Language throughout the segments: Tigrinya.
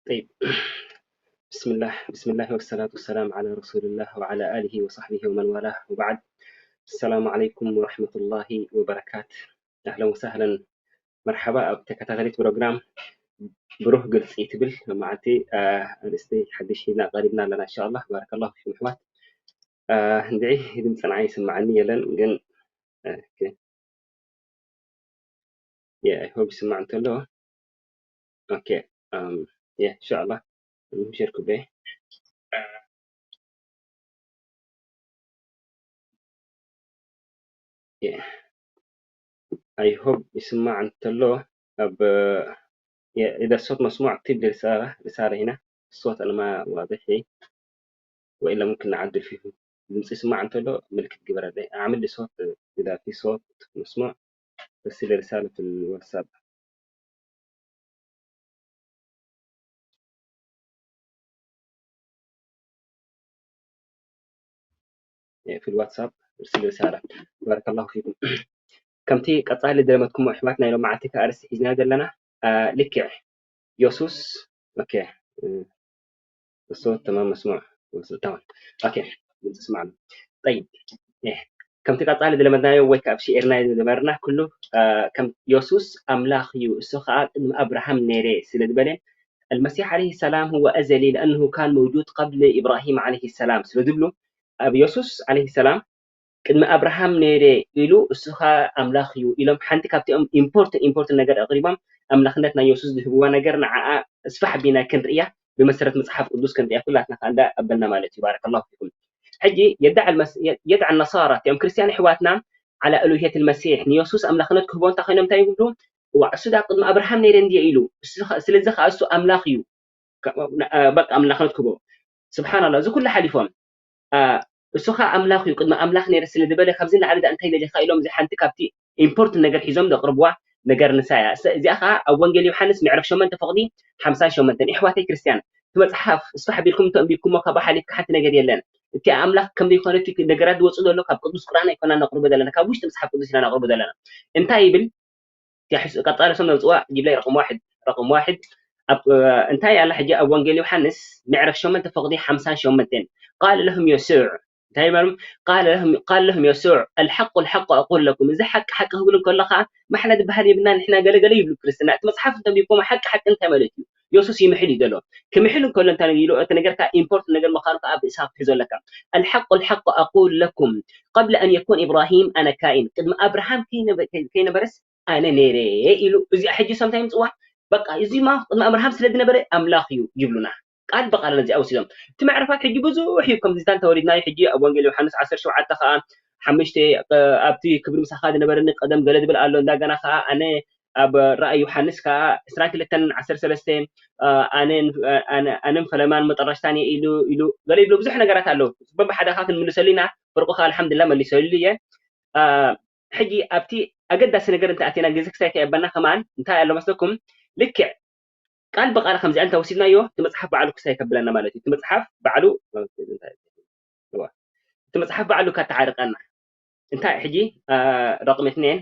طيب. بسم الله، بسم الله والصلاة والسلام على رسول الله وعلى آله وصحبه ومن والاه، وبعد. السلام عليكم ورحمة الله وبركاته. أهلا وسهلا، مرحبا ኣብ ተከታታሊት ፕሮግራም ብሩህ ግልፂ ትብል መዓልቲ፣ አ፣ ኣርእስቲ ሓድሽ ሒዝና ቀሪብና ኣለና። እንሻላ ባረከላሁ ፊኩም ኣሕዋት። አ፣ እንድዒ ድምፂ ንዓይ ይስማዓኒ የለን ግን፣ አ፣ ኦኬ። የ፣ I hope ይስማዕ እንተሎ። ኦኬ። ኣም፣ የ፣ እንሻላ። ምሽር ኩቤ። የ፣ I hope ይስማዕ እንተሎ ኣብ፣ የ፣ إذا الصوت مسموع اكتب لي رسالة، رسالة هنا. الصوت أنا ما واضح لي. وإلا ممكن نعدل فيه. ድምፂ ይስማዕ እንተሎ ምልክት ግበረለይ። أعمل لي صوت إذا في صوت مسموع. رسل لي رسالة في الواتساب. في الواتساب ارسل رسالة. بارك الله فيكم. ከምቲ ቀጻሊ ዝለመድኩሞ ኣሕዋት ናይ ሎማዓቲ ከኣ ኣርእስቲ ሒዝና ዘለና፣ አ፣ ልክዕ የሱስ፣ ኦኬ፣ እ፣ الصوت تمام مسموع. تمام. ኦኬ፣ ድምፂ ይስማዕ ኣሎ። ጠይብ፣ እ፣ ከምቲ ቀጻሊ ዝለመድናዮ ወይ ከኣ ኣብ ሽዒርና ዝነበርና ኩሉ፣ አ፣ ከም የሱስ ኣምላኽ እዩ፣ እሱ ከኣ ቅድሚ ኣብርሃም ነይረ ስለ ዝበለ፣ المسيح عليه السلام هو أزلي لأنه كان موجود قبل إبراهيم عليه السلام ስለ ዝብሉ፣ ኣብ የሱስ عليه السلام ቅድሚ ኣብርሃም ነይረ ኢሉ፣ እሱ ኸኣ ኣምላኽ እዩ ኢሎም፣ ሓንቲ ካብቲኦም ኢምፖርት-፣ ኢምፖርትን ነገር ኣቕሪቦም፣ ኣምላኽነት ናይ የሱስ ዝህብዋ ነገር ንዓኣ ስፋሕ ቢና ክንርእያ፣ ብመሰረት መጽሓፍ ቅዱስ ክንርእያ ኩላትና ከኣ እንዳ ኣበልና ማለት እዩ። ባረከላሁ ፊኩም። ሕጂ የዳዕ ልመስ-፣ የ-፣ የድዓ ነሳራ፣ እቲኦም ክርስትያን ኣሕዋትና፣ ዓላ እሉህየት ልመሲሕ፣ ንየሱስ ኣምላኽነት ክህቦ እንተ ኾይኖም እንታይ ይብሉ? እዋ፣ እሱ ዳ ቅድሚ ኣብርሃም ነይረ እንድየ ኢሉ፣ እሱ ኸ-፣ ስለዚ ኸኣ እሱ ኣምላኽ እዩ። ከ-፣ እ፣ በቃ ኣምላኽነት ክህቦ። ስብሓንላ፣ እዚ ኩሉ ሓሊፎም፣ እ፣ እሱ ኸኣ ኣምላኽ እዩ፣ ቅድሚ ኣምላኽ ነይረ ስለ ዝበለ፣ ካብዚ ንላዕሊ ደኣ እንታይ ደሊኻ ኢሎም፣ እዚ ሓንቲ ካብቲ ኢምፖርትን ነገር ሒዞም ዘቕርብዋ ነገር ንሳ እያ። እሰ-፣ እዚኣ ኸኣ ኣብ ወንጌል ዮሃንስ ምዕራፍ ሸሞንተ ፍቕዲ ሓምሳን ሸሞንተን። ኣሕዋተይ ክርስትያን፣ እቲ መጽሓፍ እስፋሕ ኣቢልኩም እንተ ኣንቢብኩሞ፣ ካብኡ ሓሊፍካ ሓንቲ ነገር የለን። እቲ ኣምላኽ ከም ዘይኮነ እቲ ነገራት ዝወጽእ ዘሎ ካብ ቅዱስ ቁርኣን ኣይኮናን ነቕርቦ ዘለና፣ ካብ ውሽጢ መጽሓፍ ቅዱስ ኢና ነቕርቦ ዘለና። እንታይ ይብል? ያሕስ-፣ ቀጻሊ ስም ነውጽዋ፣ ጅብላይ ረቕም ዋሕድ፣ ረቕም ዋሕድ። ኣብ፣ እ፣ እንታይ ኣላ ሕጂ ኣብ ወንጌል ዮሃንስ ምዕራፍ ሸሞንተ ፍቕዲ ሓምሳን ሸሞንተን። ቃለ ለሁም የሱዕ፣ እንታይ ይበሎም? ቃለ ለሁም፣ ቃለ ለሁም የሱዕ፣ ኣልሓቁ፣ ኣልሓቁ ኣቁል ለኩም፣ እዚ ሓቂ፣ ሓቂ ክብል እንከሎ ኸኣ፣ ማሕና ዝበሃል የብልና፣ ንሕና ገለ፣ ገለ ይብሉ ክርስትና። እቲ መጽሓፍ እንተንቢብኩሞ፣ ሓቂ፣ ሓቂ እንታይ ማለት እዩ? የሱስ ይምሕል እዩ ዘሎ። ክምሕል እንከሎ እንታይ ኢሉ፣ እቲ ነገር ከኣ ኢምፖርት ነገር ምዃኑ ከኣ ብእሳ ክትሕዞ ኣለካ። ኣልሓቁ፣ ኣልሓቁ ኣቁል ለኩም፣ ቀብለ ኣን የኩን ኢብራሂም ኣነ ካኢን፣ ቅድሚ ኣብርሃም ከይነበ-፣ ከይ-፣ ከይነበረስ ኣነ ነይረ ኢሉ። እዚኣ ሕጂ ሰብ እንታይ ምጽዋ? በቃ፣ እዚማ ቅድሚ ኣብርሃም ስለ ዝነበረ ኣምላኽ እዩ ይብሉና። ቃል ብቓል ነዚኣ ወሲዶም። እቲ መዕረፋት ሕጂ ብዙሕ እዩ። ከምዚ እንተወሊድናዮ ሕጂ ኣብ ወንጌል ዮሃንስ ዓሰርተ ሸውዓተ ከኣ ሓሙሽተ፣ እ፣ ኣብቲ ክብሪ ምሳኻ ዝነበረኒ ቀደም ገለ ዝብል ኣሎ። እንዳገና ከኣ ኣነ ኣብ ራእይ ዮሃንስ ከኣ ዕስራን ክልተን ዓሰርተ ሰለስተ፣ እ፣ ኣነን፣ እ፣ ኣነ፣ ኣነን ፈለማን መጠረሽታን እየ ኢሉ፣ ኢሉ ገለ ይብሎ። ብዙሕ ነገራት ኣሎ። በብሓደ ከኣ ክንምልሰሉ ኢና። ፍርቁ ከኣ ኣልሓምዱሊላህ መሊሰሉ እየ። እ፣ ሕጂ ኣብቲ ኣገዳሲ ነገር እንተ ኣቲና ግዜ ክሳይ ከየበና ከማን እንታይ ኣሎ መስለኩም? ልክዕ ቃል ብቃል ከምዚኣ እንተ ወሲድናዮ፣ እቲ መጽሓፍ ባዕሉ ክሳይ ከብለና ማለት እዩ። እቲ መጽሓፍ ባዕሉ፣ እዋ፣ እቲ መጽሓፍ ባዕሉ ከተዓርቀና። እንታይ ሕጂ፣ እ፣ ረቕም እትንኤን፣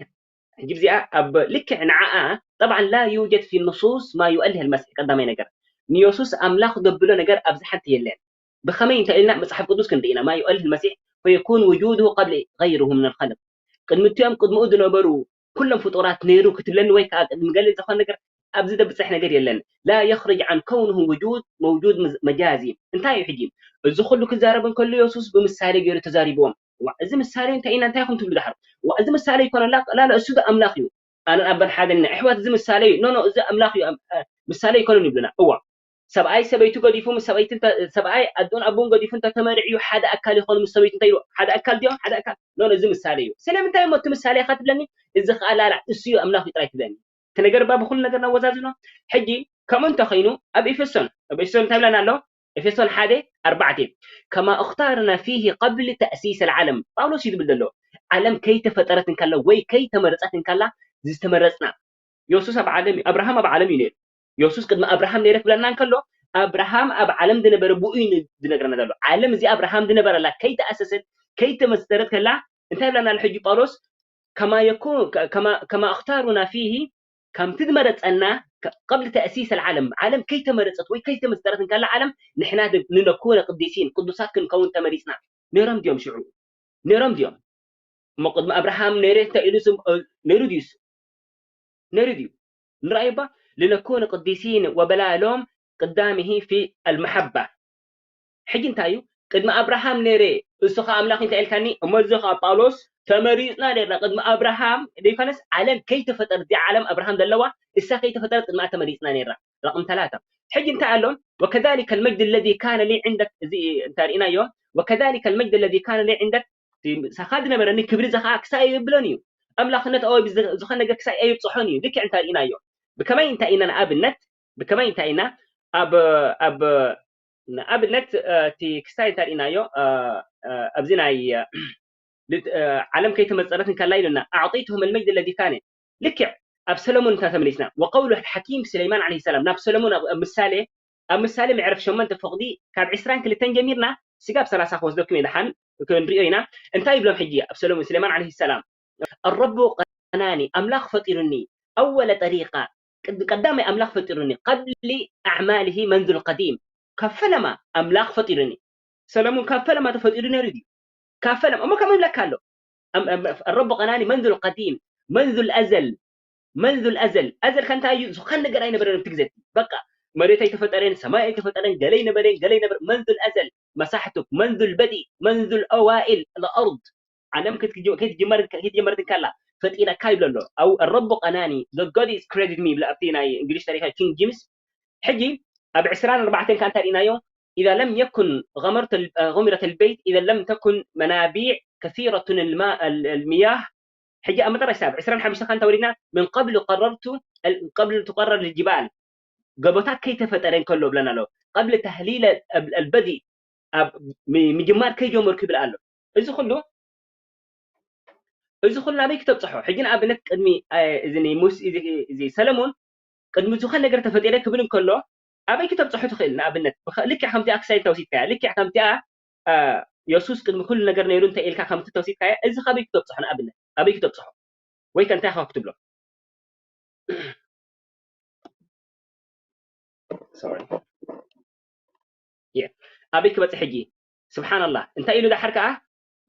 ሕጂ እዚኣ ኣብ ልክዕ ንዓኣ፣ ጠብዓን ላ ዩጀድ ፊ ንሱስ ማ ዩኣልህ ልመሲሕ፣ ቀዳማይ ነገር። ንየሱስ ኣምላኽ ዘብሎ ነገር ኣብዚ ሓንቲ የለን። ብኸመይ እንተ ኢልና መጽሓፍ ቅዱስ ክንርኢ ኢና። ማ ዩኣልህ ልመሲሕ ፈየኩን ውጁድሁ ቀብል ገይርሁ ምን ልኸልቅ። ቅድሚ እቲኦም ቅድሚኡ ዝነበሩ ኩሎም ፍጡራት ነይሩ ክትብለኒ ወይ ከኣ ቅድሚ ገለ ዝኾነ ነገር ኣብዚ ዘብፅሕ ነገር የለን። لا يخرج عن كونه وجود موجود مجازي። እንታይ እዩ ሕጂ እዚ ኩሉ ክዛረብ እንከሎ የሱስ ብምሳሌ ገይሩ ተዛሪብዎም። ዋ፣ እዚ ምሳሌ እንታይ ኢና እንታይ ኢኹም ትብሉ ድሓር? ዋ፣ እዚ ምሳሌ ይኮነላ ላለ እሱ ዶ ኣምላኽ እዩ? ኣነ ኣበን ሓደን ኢና ኣሕዋት እዚ ምሳሌ እዩ። ኖ ኖ፣ እዚ ኣምላኽ እዩ፣ ምሳሌ ይኮነን ይብሉና። እዋ፣ ሰብኣይ ሰበይቱ ገዲፉ ምስ ሰበይቲ ሰብኣይ ኣቦን ኣቦን ገዲፉ እንተተመርዕዩ ሓደ ኣካል ይኾኑ ምስ ሰበይቱ እንታይ ሓደ ኣካል ድዮም ሓደ ኣካል? ኖ ኖ፣ እዚ ምሳሌ እዩ። ስለምንታይ እሞ እቲ ምሳሌ ኢኻ ትብለኒ? እዚ ኸኣ ላላ እሱ እዩ ኣምላኽ እዩ ጥራይ ትብለኒ? እቲ ነገር ባ ብኹሉ ነገር ናወዛዝኖ። ሕጂ ከምኡ እንተኾይኑ ኣብ ኤፌሶን ኣብ ኤፌሶን እንታይ ብለና ኣሎ? ኤፌሶን ሓደ ኣርባዕተ ከማ እኽታርና ፊሂ ቀብል ተእሲስ ኣልዓለም። ጳውሎስ እዩ ዝብል ዘሎ። ዓለም ከይተፈጠረት እንከላ ወይ ከይተመረጸት እንከላ ዝተመረጽና። የሱስ ኣብ ዓለም እዩ፣ ኣብርሃም ኣብ ዓለም እዩ ነይሩ። የሱስ ቅድሚ ኣብርሃም ነይረ ክብለና እንከሎ ኣብርሃም ኣብ ዓለም ዝነበረ ብኡ እዩ ዝነግረና ዘሎ። ዓለም እዚ ኣብርሃም ዝነበረላ ከይተኣሰሰት ከይተመሰረት ከላ እንታይ ብለና ኣሎ ሕጂ ጳውሎስ? ከማ የኩ ከማ ከማ እኽታሩና ፊሂ ከምቲ ዝመረጸና ቀብሊ ተእሲስ ዓለም ዓለም ከይተመረጸት ወይ ከይተመሰረት እንከላ ዓለም ንሕና ንነኩነ ቅዲሲን ቅዱሳት ክንከውን ተመሪጽና። ነይሮም ድዮም ሽዑ? ነይሮም ድዮም? እሞ ቅድሚ ኣብርሃም ነይረ እንተ ኢሉ ነይሩ ድዩስ? ነይሩ ድዩ? ንርኣዩ እባ ልነኩነ ቅዲሲን ወበላሎም ቅዳሚሂ ፊ ኣልመሓባ። ሕጂ እንታይ እዩ? ቅድሚ ኣብርሃም ነይረ እሱ ኸዓ ኣምላኽ እንታይ ኢልካኒ? እሞ እዚ ኸዓ ጳውሎስ ተመሪጽና ነርና ቅድሚ ኣብርሃም ዘይኮነስ ዓለም ከይተፈጠረት እዚኣ ዓለም ኣብርሃም ዘለዋ እሳ ከይተፈጠረት ቅድሚኣ ተመሪጽና ነርና። ረቕም ተላታ። ሕጂ እንታይ ኣሎ? ወከዛሊከ ልመጅድ ለዚ ካነ ሊ ዕንደክ እዚ እንታይ ርኢናዮ? ወከዛሊከ ልመጅድ ለዚ ካነ ሊ ዕንደክ ሳኻ ዝነበረኒ ክብሪ እዚ ኸዓ ክሳይ ኣይብሎን እዩ። ኣምላኽነት ኣወ ዝኾነ ነገር ክሳይ ኣይብፅሖን እዩ። ልክዕ እንታይ ርኢናዮ? ብከመይ እንታይ ኢና ንኣብነት ብከመይ እንታይ ኢና ኣብ ኣብ ንኣብነት እቲ ክስታይ እንታይ ርኢናዮ ኣብዚ ናይ ዓለም ከይተመፀረት እንከላ ኢሉና ኣዕጢትሁም ልመጅድ ለዚ ካነ ልክዕ ኣብ ሰለሙን እንታ ተመሊስና ወቀውሉ ሓኪም ስሌማን ዓለ ሰላም ናብ ሰለሙን ኣብ ምሳሌ ኣብ ምሳሌ ምዕረፍ ሸሞንተ ፈቕዲ ካብ ዕስራን ክልተን ጀሚርና ስጋብ ሰላሳ ክወስደኩም እየ ደሓን ክንሪኦ ኢና እንታይ ይብሎም ሕጂ ኣብ ሰለሙን ስሌማን ዓለ ሰላም الرب قناني ኣምላኽ ፈጢሩኒ ኣወለ ጠሪቃ ቀዳማይ ኣምላኽ ፈጢሩኒ ቀብሊ ኣዕማልሂ መንዙል ቀዲም ካብ ፈለማ ኣምላኽ ፈጢሩኒ ሰለሙን ካብ ፈለማ ተፈጢሩ ነይሩ ድዩ ካብ ፈለማ እሞ ከመይ ይብለካ ኣሎ الرب قناني منذ القديم منذ الأزل منذ الأزل أزل ከ እንታይ እዩ ዝኾን ነገር ኣይነበረን እቲ ግዜ በቃ መሬት ኣይተፈጠረን ሰማይ ኣይተፈጠረን ገለ ኣይነበረን ገለ ኣይነበረ منذ الأزل مسحتك منذ البدء منذ الأوائل الأرض ዓለም ከይትጀመር ከላ ፈጢረካ ይብሎ ኣሎ። ኣው ረቡ ቀናኒ the God is created me ይብላ ኣብቲ ናይ እንግሊሽ ታሪኻ ኪንግ ጂምስ። ሕጂ ኣብ ዕስራን ኣርባዕተን ካንታ ርኢናዮ إذا لم يكن غمرت غمرت البيت إذا لم تكن منابيع كثيرة الماء المياه ሕጂ ኣብ መጠረሽታ ኣብ ዕስራን ሓሙሽተ ካንታ ወሪድና من قبل قررت قبل تقرر الجبال ጎቦታት ከይተፈጠረ እንከሎ ብለና ኣሎ قبل تهليل البدء ኣብ ምጅማር ከይጀመርኩ ይብል ኣሎ እዚ ኩሉ እዚ ኩሉ ናበይ ክተብፅሖ ሕጂ ንኣብነት ቅድሚ እዚ ሙስ እዚ ሰለሙን ቅድሚ ዝኾነ ነገር ተፈጢረ ክብል እንከሎ ኣበይ ክተብፅሖ ትኽእል ንኣብነት ልክዕ ከምቲ ኣክሳይድ ተውሲድካያ ልክዕ ከምቲኣ የሱስ ቅድሚ ኩሉ ነገር ነይሩ እንተ ኢልካ ከምቲ ተውሲድካያ እዚ ካበይ ክተብፅሖ ንኣብነት ኣበይ ክተብፅሖ ወይ ከ እንታይ ኢኻ ክትብሎ ኣበይ ክበፅሕ ሕጂ ስብሓንላህ እንታይ ኢሉ ዳሓር ከዓ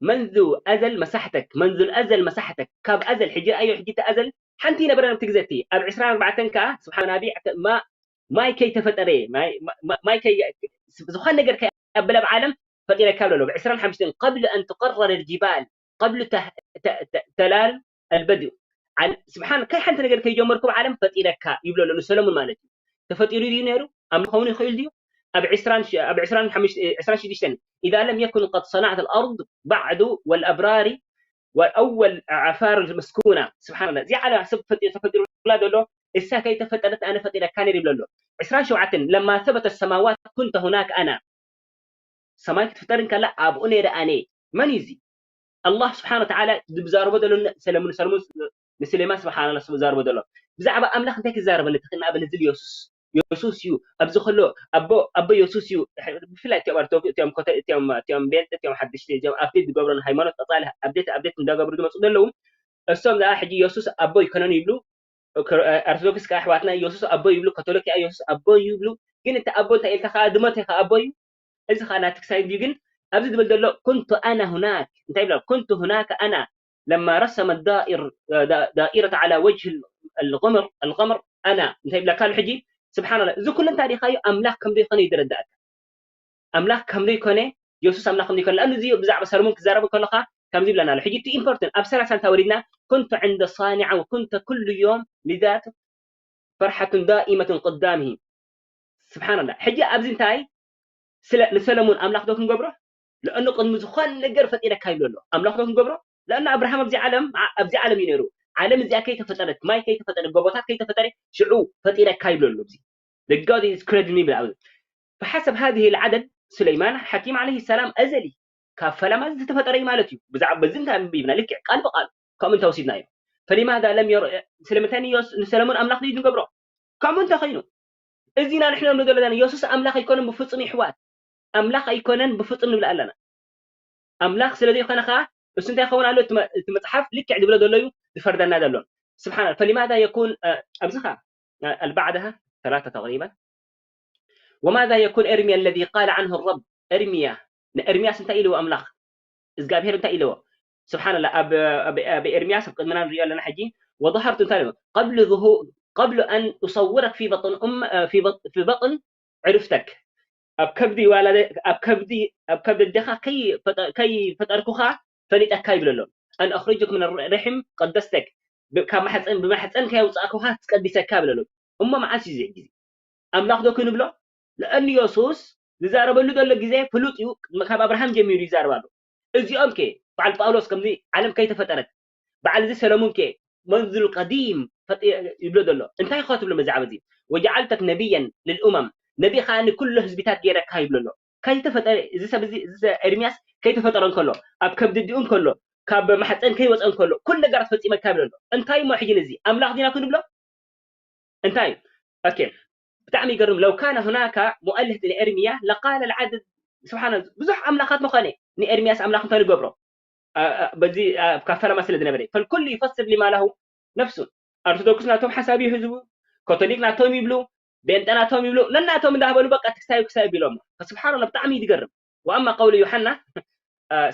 መንዙ ኣዘል መሳሕተክ መንዙል ኣዘል መሳሕተክ ካብ ኣዘል ሕጂ ኣዮ ሕጂ ኣዘል ሓንቲ ነበረ ነብቲ ግዘቲ ኣብ ዕስራን ኣርባዕተን ከዓ ስብሓን ናቢ ማይ ከይተፈጠረ ማይ ዝኾን ነገር ከይኣበለ ኣብ ዓለም ፈጢረካ ብለሎ ብ ዕስራን ሓሙሽተን ቀብል ኣን ትቀረር ጅባል ቀብል ተላል ኣልበድኡ ስብሓን ከይ ሓንቲ ነገር ከይጀመርኩ ብዓለም ፈጢረካ ይብሎ ኣሎ ንሰለሙን ማለት እዩ ተፈጢሩ ድዩ ነይሩ ኣምልኾውን ይኽእል ድዩ ኣብ ዕስራን ሽዱሽተን إذا لم يكن قد صنعت الأرض بعد والأبرار والأول عفار المسكونة سبحان الله እዚኣ ዓለም ሰብ ፈጢሩ ተፈጢሩላ ዘሎ እሳ ከይተፈጠረት ኣነ ፈጢረካ ነይር ይብሎ ኣሎ ዕስራን ሸውዓተን لما ثبت السماوات كنت هناك أنا ሰማይ ክትፍጠር እንከላ ኣብኡ ነይረ ኣነ መን እዩ እዚ ኣላህ ስብሓን ወተዓላ ዝዛረቦ ዘሎ ሰለሙን ሰለሙን ንስሌማን ስብሓንላ ዝዛረቦ ዘሎ ብዛዕባ ኣምላኽ እንታይ ክዛረበኒ ትኽእል ንኣብነት ዝብል የሱስ የሱስ እዩ ኣብዚ ከሎ ኣቦ ኣቦ የሱስ እዩ ብፍላይ እቲኦም ኣርቶክ እቲኦም ኮተ እቲኦም እቲኦም ቤንጥ እቲኦም ሓድሽቲ እዚኦም ኣብዴት ዝገብሮን ሃይማኖት ቀፃሊ ኣብዴት ኣብዴት እንዳገብሩ ዝመፁ ዘለዉ እሶም ደኣ ሕጂ የሱስ ኣቦ ይኮነን ይብሉ ኣርቶዶክስ ከዓ ኣሕዋትና የሱስ ኣቦ ይብሉ ካቶሊክ ከዓ የሱስ ኣቦ ይብሉ ግን እቲ ኣቦ እንታይ ኢልካ ከዓ ድመት ኢኻ ኣቦ እዩ እዚ ከዓ ናቲ ክሳይ እዩ ግን ኣብዚ ዝብል ዘሎ ኩንቱ ኣና ሁናክ እንታይ ይብላ ኩንቱ ሁናከ ኣና ለማ ረሰመ ዳኢር ዳኢረት ዓላ ወጅህ ልቀምር ኣና እንታይ ይብለካ ኣሎ ሕጂ? ስብሓንላ፣ እዚ ኩሉ እንታይ ዲኻዮ? ኣምላኽ ከም ዘይኮነ እዩ ዝረዳእካ። ኣምላኽ ከም ዘይኮነ፣ የሱስ ኣምላኽ ከም ዘይኮነ። ለኣኑ እዚ ብዛዕባ ሰለሙን ክዛረብ ከለኻ ከምዚ ይብለና ኣሎ። ሕጂ እቲ ኢምፖርተንት ኣብ ሰላሳ እንተ ወሪድና፣ ኩንቱ ዕንደ ሳኒዓ ወኩንተ ኩሉ ዮም ሊዛት ፈርሓቱን ዳኢመቱን ቅዳምሂ። ስብሓንላ። ሕጂ ኣብዚ እንታይ ስለ ንሰለሙን ኣምላኽ ዶ ክንገብሮ? ለእኑ ቅድሚ ዝኾነ ነገር ፈጢረካ ይብሎ ኣሎ። ኣምላኽ ዶ ክንገብሮ? ለእኑ ኣብርሃም ኣብዚ ዓለም ኣብዚ ዓለም እዩ ነይሩ። ዓለም እዚኣ ከይተፈጠረት፣ ማይ ከይተፈጠረ፣ ጎቦታት ከይተፈጠረ ሽዑ ፈጢረካ ይብሎ ኣሎ። እዚ the God is created me ብላ ብሓሰብ هذه العدد سليمان حكيم عليه السلام أزلي ካብ ፈለማ ዝተፈጠረ እዩ ማለት እዩ። ብዛዕባ በዚ እንታይ ኣንቢብና? ልክዕ ቃል ብቃል ከምኡ እንተወሲድናዮ። فلماذا لم ير ስለምንታይ ንዮስ ንሰለሙን ኣምላኽ ድዩ ንገብሮ? ከምኡ እንተኾይኑ እዚና ንሕና ንብሎ ዘለና የሱስ ኣምላኽ ኣይኮነን ብፍጹም ይሕዋት። ኣምላኽ ኣይኮነን ብፍጹም ንብል ኣለና። ኣምላኽ ስለ ዘይኮነ ኸዓ እሱ እንታይ ይኸውን ኣሎ? እቲ መ- እቲ መጽሓፍ ልክዕ ዝብሎ ዘሎ እዩ ዝፈርደና ዘሎ። ስብሓን فلماذا يكون ኣብዚ ኸዓ البعدها ثلاثة تقريبا وماذا يكون إرميا الذي قال عنه الرب إرميا ንኤርምያስ እንታይ ኢልዎ ኣምላኽ እግዚኣብሔር እንታይ ኢልዎ? ስብሓንላ ኣብ ኣብ- ኣብ ኤርምያስ ኣብ ቅድምና ንሪኦ ኣለና ሕጂ وظهرت እንታይ ኢልዎ? قبل ظهور قبل أن أصورك في بطن أم في بط- في بطن عرفتك ኣብ ከብዲ ዋላ ኣብ ከብዲ ኣብ ከብዲ ኣዴኻ ከይፈጠ- ከይፈጠርኩኻ ፈሊጠካ ይብለሎ። أن أخرجك من الرحم قدستك ብ- ካብ ማሕፀን ብማሕፀን ከየውፃእኩኻ ትቀዲሰካ ይብለሎ። እሞ መዓስ እዩ እዚ ሕጂ ኣምላኽ ዶ ክንብሎ? ለእን የሱስ ዝዛረበሉ ዘሎ ግዜ ፍሉጥ እዩ። ካብ ኣብርሃም ጀሚሩ ይዛረብ ኣሎ። እዚኦም ከ በዓል ጳውሎስ ከምዚ ዓለም ከይተፈጠረት በዓል እዚ ሰለሙን ከ መንዙል ቀዲም ፈጢ- ይብሎ ዘሎ እንታይ ኸ ትብሎ ብዛዕባ እዚ وجعلتك نبيا للأمم ነቢ ኸዓ ንኩሉ ህዝቢታት ገይረካ ይብሎ ኣሎ። ከይተፈጠረ እዚ ሰብ እዚ እዚ ሰብ ኤርምያስ ከይተፈጠረ እንከሎ ኣብ ከብዲ ኣዲኡ እንከሎ ካብ ማሕፀን ከይወፀ እንከሎ ኩሉ ነገራት ፈፂመካ ይብሎ ኣሎ። እንታይ እሞ ሕጂ ነዚ ኣምላኽ ዲና ክንብሎ? እንታይ እዩ? ኦኬ ብጣዕሚ ይገርም። ለው ካነ ሁናካ ሙኣልህት ንኤርምያ ለቃለ ልዓድድ ስብሓን ብዙሕ ኣምላኻት ምኾነ ንኤርምያስ ኣምላኽ እንታይ ንገብሮ አ- አ- በዚ አ- ካብ ፈለማ ስለ ዝነበረ ፈልኩሉ ይፈስር ሊማ ላሁ ነፍሱ ኦርቶዶክስ ናቶም ሓሳብ ይህዝቡ፣ ኮቶሊክ ናቶም ይብሉ፣ ቤንጠ ናቶም ይብሉ፣ ነናቶም እንዳህበሉ በቃ ክሳዩ ክሳዩ ቢሎሞ። ስብሓንላ ብጣዕሚ እዩ ዝገርም። ወኣማ ቀውሊ ዮሓና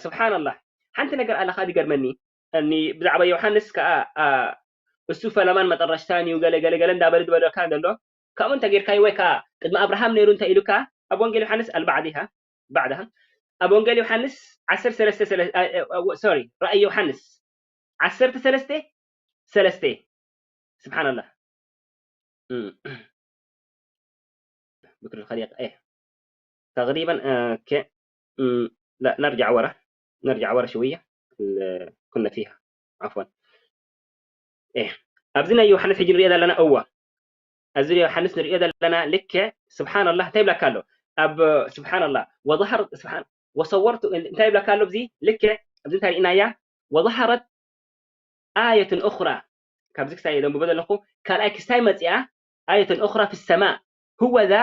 ስብሓንላህ ሓንቲ ነገር ኣለኻ ዝገርመኒ እኒ ብዛዕባ ዮሓንስ ከዓ እሱ ፈለማን መጠረሽታን እዩ ገለ ገለ ገለ እንዳበለ ዝበለካ ዘሎ። ከምኡ እንተ ጌርካዮ ወይ ከዓ ቅድሚ ኣብርሃም ነይሩ እንተ ኢሉካ ኣብ ወንጌል ዮሓንስ ኣልባዕዲሃ ባዕድሃ ኣብ ወንጌል ዮሓንስ ዓሰርተ ሰለስተ ሶሪ ራእይ ዮሓንስ ዓሰርተ ሰለስተ ሰለስተ ስብሓንላህ ብክሪ ኸሊቅ ተቅሪበን ነርጃዕ ወራ ነርጃዕ ወራ ሽውያ ኩነ ፊሃ ዓፍዋን ኣብዚ ናይ ዮሓንስ ሕጂ ንሪኦ ዘለና እዋ ኣብዚ ዮሓንስ ንሪኦ ዘለና ልክዕ ስብሓንላህ እንታይ ይብለካ ኣሎ ኣብ ስብሓንላህ ወظهر ስብሓን ወሰወርቱ እንታይ ይብለካ ኣሎ እዚ ልክዕ ኣብዚ እንታይ ርኢናያ وظهرت آية أخرى ካብዚ ክሳይ ዘንብቦ ዘለኹ ካልኣይ ክስታይ መፅኣ آية أخرى في السماء هو ذا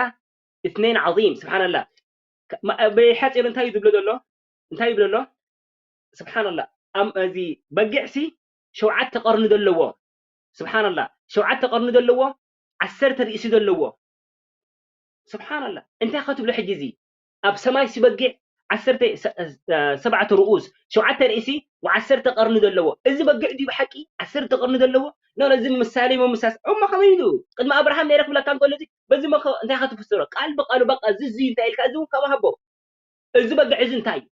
اثنين عظيم ስብሓንላህ ብሓፂሩ እንታይ እዩ ዝብሎ ዘሎ እንታይ ይብሎ ኣሎ ስብሓንላህ እዚ በጊዕሲ ሸውዓተ ቀርኒ ዘለዎ ስብሓንላህ ሸውዓተ ቀርኒ ዘለዎ ዓሰርተ ርእሲ ዘለዎ ስብሓንላህ እንታይ ኸ ትብሎ ሕጂ እዚ ኣብ ሰማይ ሲበጊዕ ዓሰርተ ሰብዓተ ርኡስ ሸውዓተ ርእሲ ወዓሰርተ ቀርኒ ዘለዎ እዚ በጊዕ ድዩ ብሓቂ ዓሰርተ ቀርኒ ዘለዎ ኖ ነዚ ምሳሌ መምሳስ እሞ ከመይ ኢሉ ቅድሚ ኣብርሃም ነይረ ክብለካ እንከሎ እዚ በዚ መኸ እንታይ ኸ ትፍስሮ ቃል ብቃሉ በቃ እዚ እዚ እንታይ ኢልካ እዚ እውን ካብ ሃቦ እዚ በጊዕ እዚ እንታይ እዩ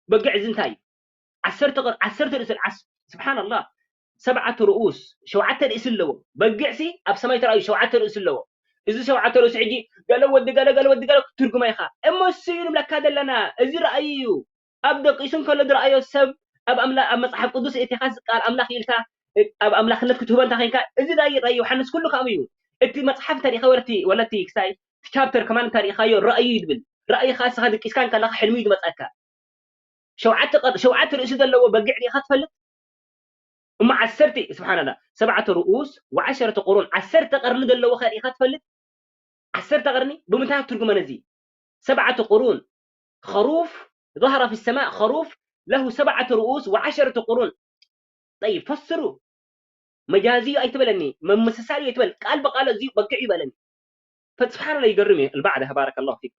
በጊዕ እዚ እንታይ እዩ ዓሰርተ ቅር ዓሰርተ ርእሲ ዓስ ስብሓንላህ ሰብዓተ ርኡስ ሸውዓተ ርእሲ ኣለዎ በጊዕሲ ኣብ ሰማይ ተራእዩ ሸውዓተ ርእሲ ኣለዎ እዚ ሸውዓተ ርእሲ ሕጂ ገለ ወዲ ገለ ገለ ወዲ ገለ ክትትርጉማ ኢኻ እሞ እሱ እዩ ንብለካ ዘለና እዚ ረኣዩ እዩ ኣብ ደቂሱ እንከሎ ዝረኣዮ ሰብ ኣብ ኣምላ ኣብ መፅሓፍ ቅዱስ እቲኻ ቃል ኣምላኽ ኢልካ ኣብ ኣምላኽነት ክትህቦ እንታ ኮይንካ እዚ ዳ ይረኣዩ ዮሃንስ ኩሉ ከምኡ እዩ እቲ መፅሓፍ እንተ ርኢኻ ወለቲ ወለቲ ክሳይ ቻፕተር ከማን እንተ ርኢኻዮ ረኣዩ እዩ ዝብል ረኣይኻ እስኻ ድቂስካ እንከለኻ ሕልሚ እዩ ዝመፀካ ሸውዓተ ቀር ሸውዓተ ርእሲ ዘለዎ በጊዕ ርኢኻ ትፈልጥ እሞ ዓሰርተ ስብሓንላ ሰብዓተ ርኡስ ወዓሸረተ ቁሩን ዓሰርተ ቀርኒ ዘለዎ ከ ርኢኻ ትፈልጥ ዓሰርተ ቀርኒ ብምንታይ ትርጉመ ነዚ ሰብዓተ ቁሩን خروف ظهر في السماء خروف له سبعة رؤوس وعشرة قرون طيب ፈስሩ መጃዚ እዩ ኣይትበለኒ መመሰሳል እዩ ኣይትበል ቃል ብቃል እዚ በጊዕ ይበለኒ فسبحان الله يقرم البعض بارك الله فيك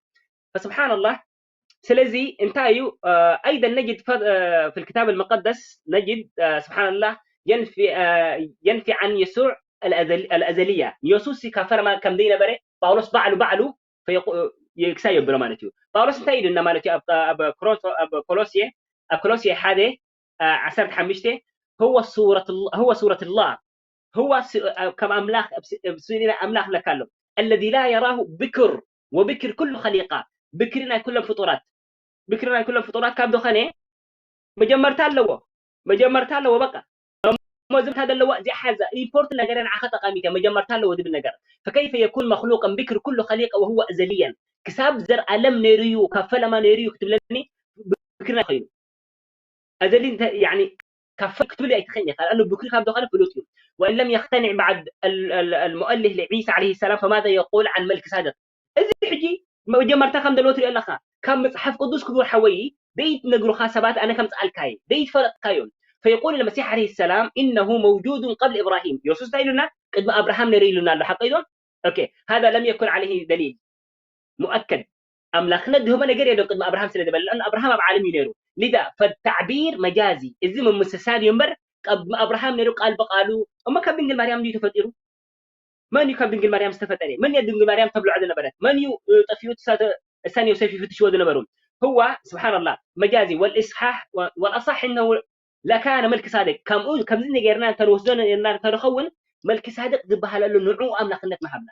فسبحان الله ስለዚ እንታይ እዩ أيضا نجد في الكتاب المقدس نجد سبحان الله ينفي ينفي عن يسوع ኣልኣዘልያ፣ ንየሱስ ካብ ፈለማ ከም ዘይነበረ ጳውሎስ ባዕሉ ባዕሉ ክሳይ የብሎ ማለት እዩ። ጳውሎስ እንታይ ኢሉና ማለት እዩ? ኣብ ኮሎስየ፣ ኣብ ኮሎስየ ሓደ ዓሰርተ ሓሙሽተ፣ هو صورة الله، هو صورة الله، هو ከም ኣምላኽ፣ ስእሊ ኣምላኽ ለካ ኣሎ። الذي لا يراه بكر وبكر كل خليقة، ብክሪ ናይ ኩሎም ፍጡራት፣ ብክሪ ናይ ኩሎም ፍጡራት ካብ ዝኾነ መጀመርታ ኣለዎ፣ መጀመርታ ኣለዎ። በቃ እሞ ዝምታ ዘለዎ እዚኣ ሓዛ ኢምፖርት ነገር ንዓኻ ጠቃሚት እያ። መጀመርታ ኣለዎ ዝብል ነገር فكيف يكون مخلوقا بكر كل خليقة وهو أزليا؟ ክሳብ ዘርኣለም ነይሩ እዩ፣ ካብ ፈለማ ነይሩ እዩ ክትብለኒ ብክሪ ናይ ኮይኑ أزلي يعني ካብ ፈ ክትብል ኣይትኽእልን ኢኻ። لأنه ብክሪ ካብ ዝኾነ ፍሉጥ እዩ። وإن لم يقتنع بعد المؤله لعيسى عليه السلام فماذا يقول عن ملك صادق؟ እዚ ሕጂ መጀመርታ ከም ዘለዎ ትሪኦ ኣለኻ። ካብ መጽሓፍ ቅዱስ ክቡር ሓወይ ዘይትነግሩኻ ሰባት ኣነ ከምጽኣልካ እየ፣ ዘይትፈለጥካዮም። فيقول المسيح عليه السلام إنه موجود قبل إبراهيم። የሱስ እንታይ ኢሉና? ቅድሚ ኣብርሃም ነይሩ ኢሉና ኣሎ። ሓቀይ ዶ? ኦኬ፣ هذا لم يكن عليه دليل مؤكد። ኣምላኽነት ዝህቦ ነገር የለን ቅድሚ ኣብርሃም ስለ ዝበለ፣ لأن ኣብርሃም ኣብ ዓለም እዩ ነይሩ። لذا فالتعبير مجازي። እዚ ምምስሳል እዩ እምበር ቅድሚ ኣብርሃም ነይሩ ቃል ብቃሉ። እሞ ካብ ድንግል ማርያም እንድዩ ተፈጢሩ? መን እዩ ካብ ድንግል ማርያም ዝተፈጠረ? መን እያ ድንግል ማርያም ተብልዖ ዝነበረት? መን እዩ ጠፊኡ እሳን ዮሴፍ ይፍትሽዎ ዝነበሩ? هو سبحان الله مجازي والإصحاح والأصح إنه لكان ملك صادق። ከምኡ ከምዚ ነገርና እንተንወስዶ ነርና እንተንኸውን መልክ ሳድቅ ዝበሃል ኣሎ ንዑ ኣምላኽነት ምሃብና።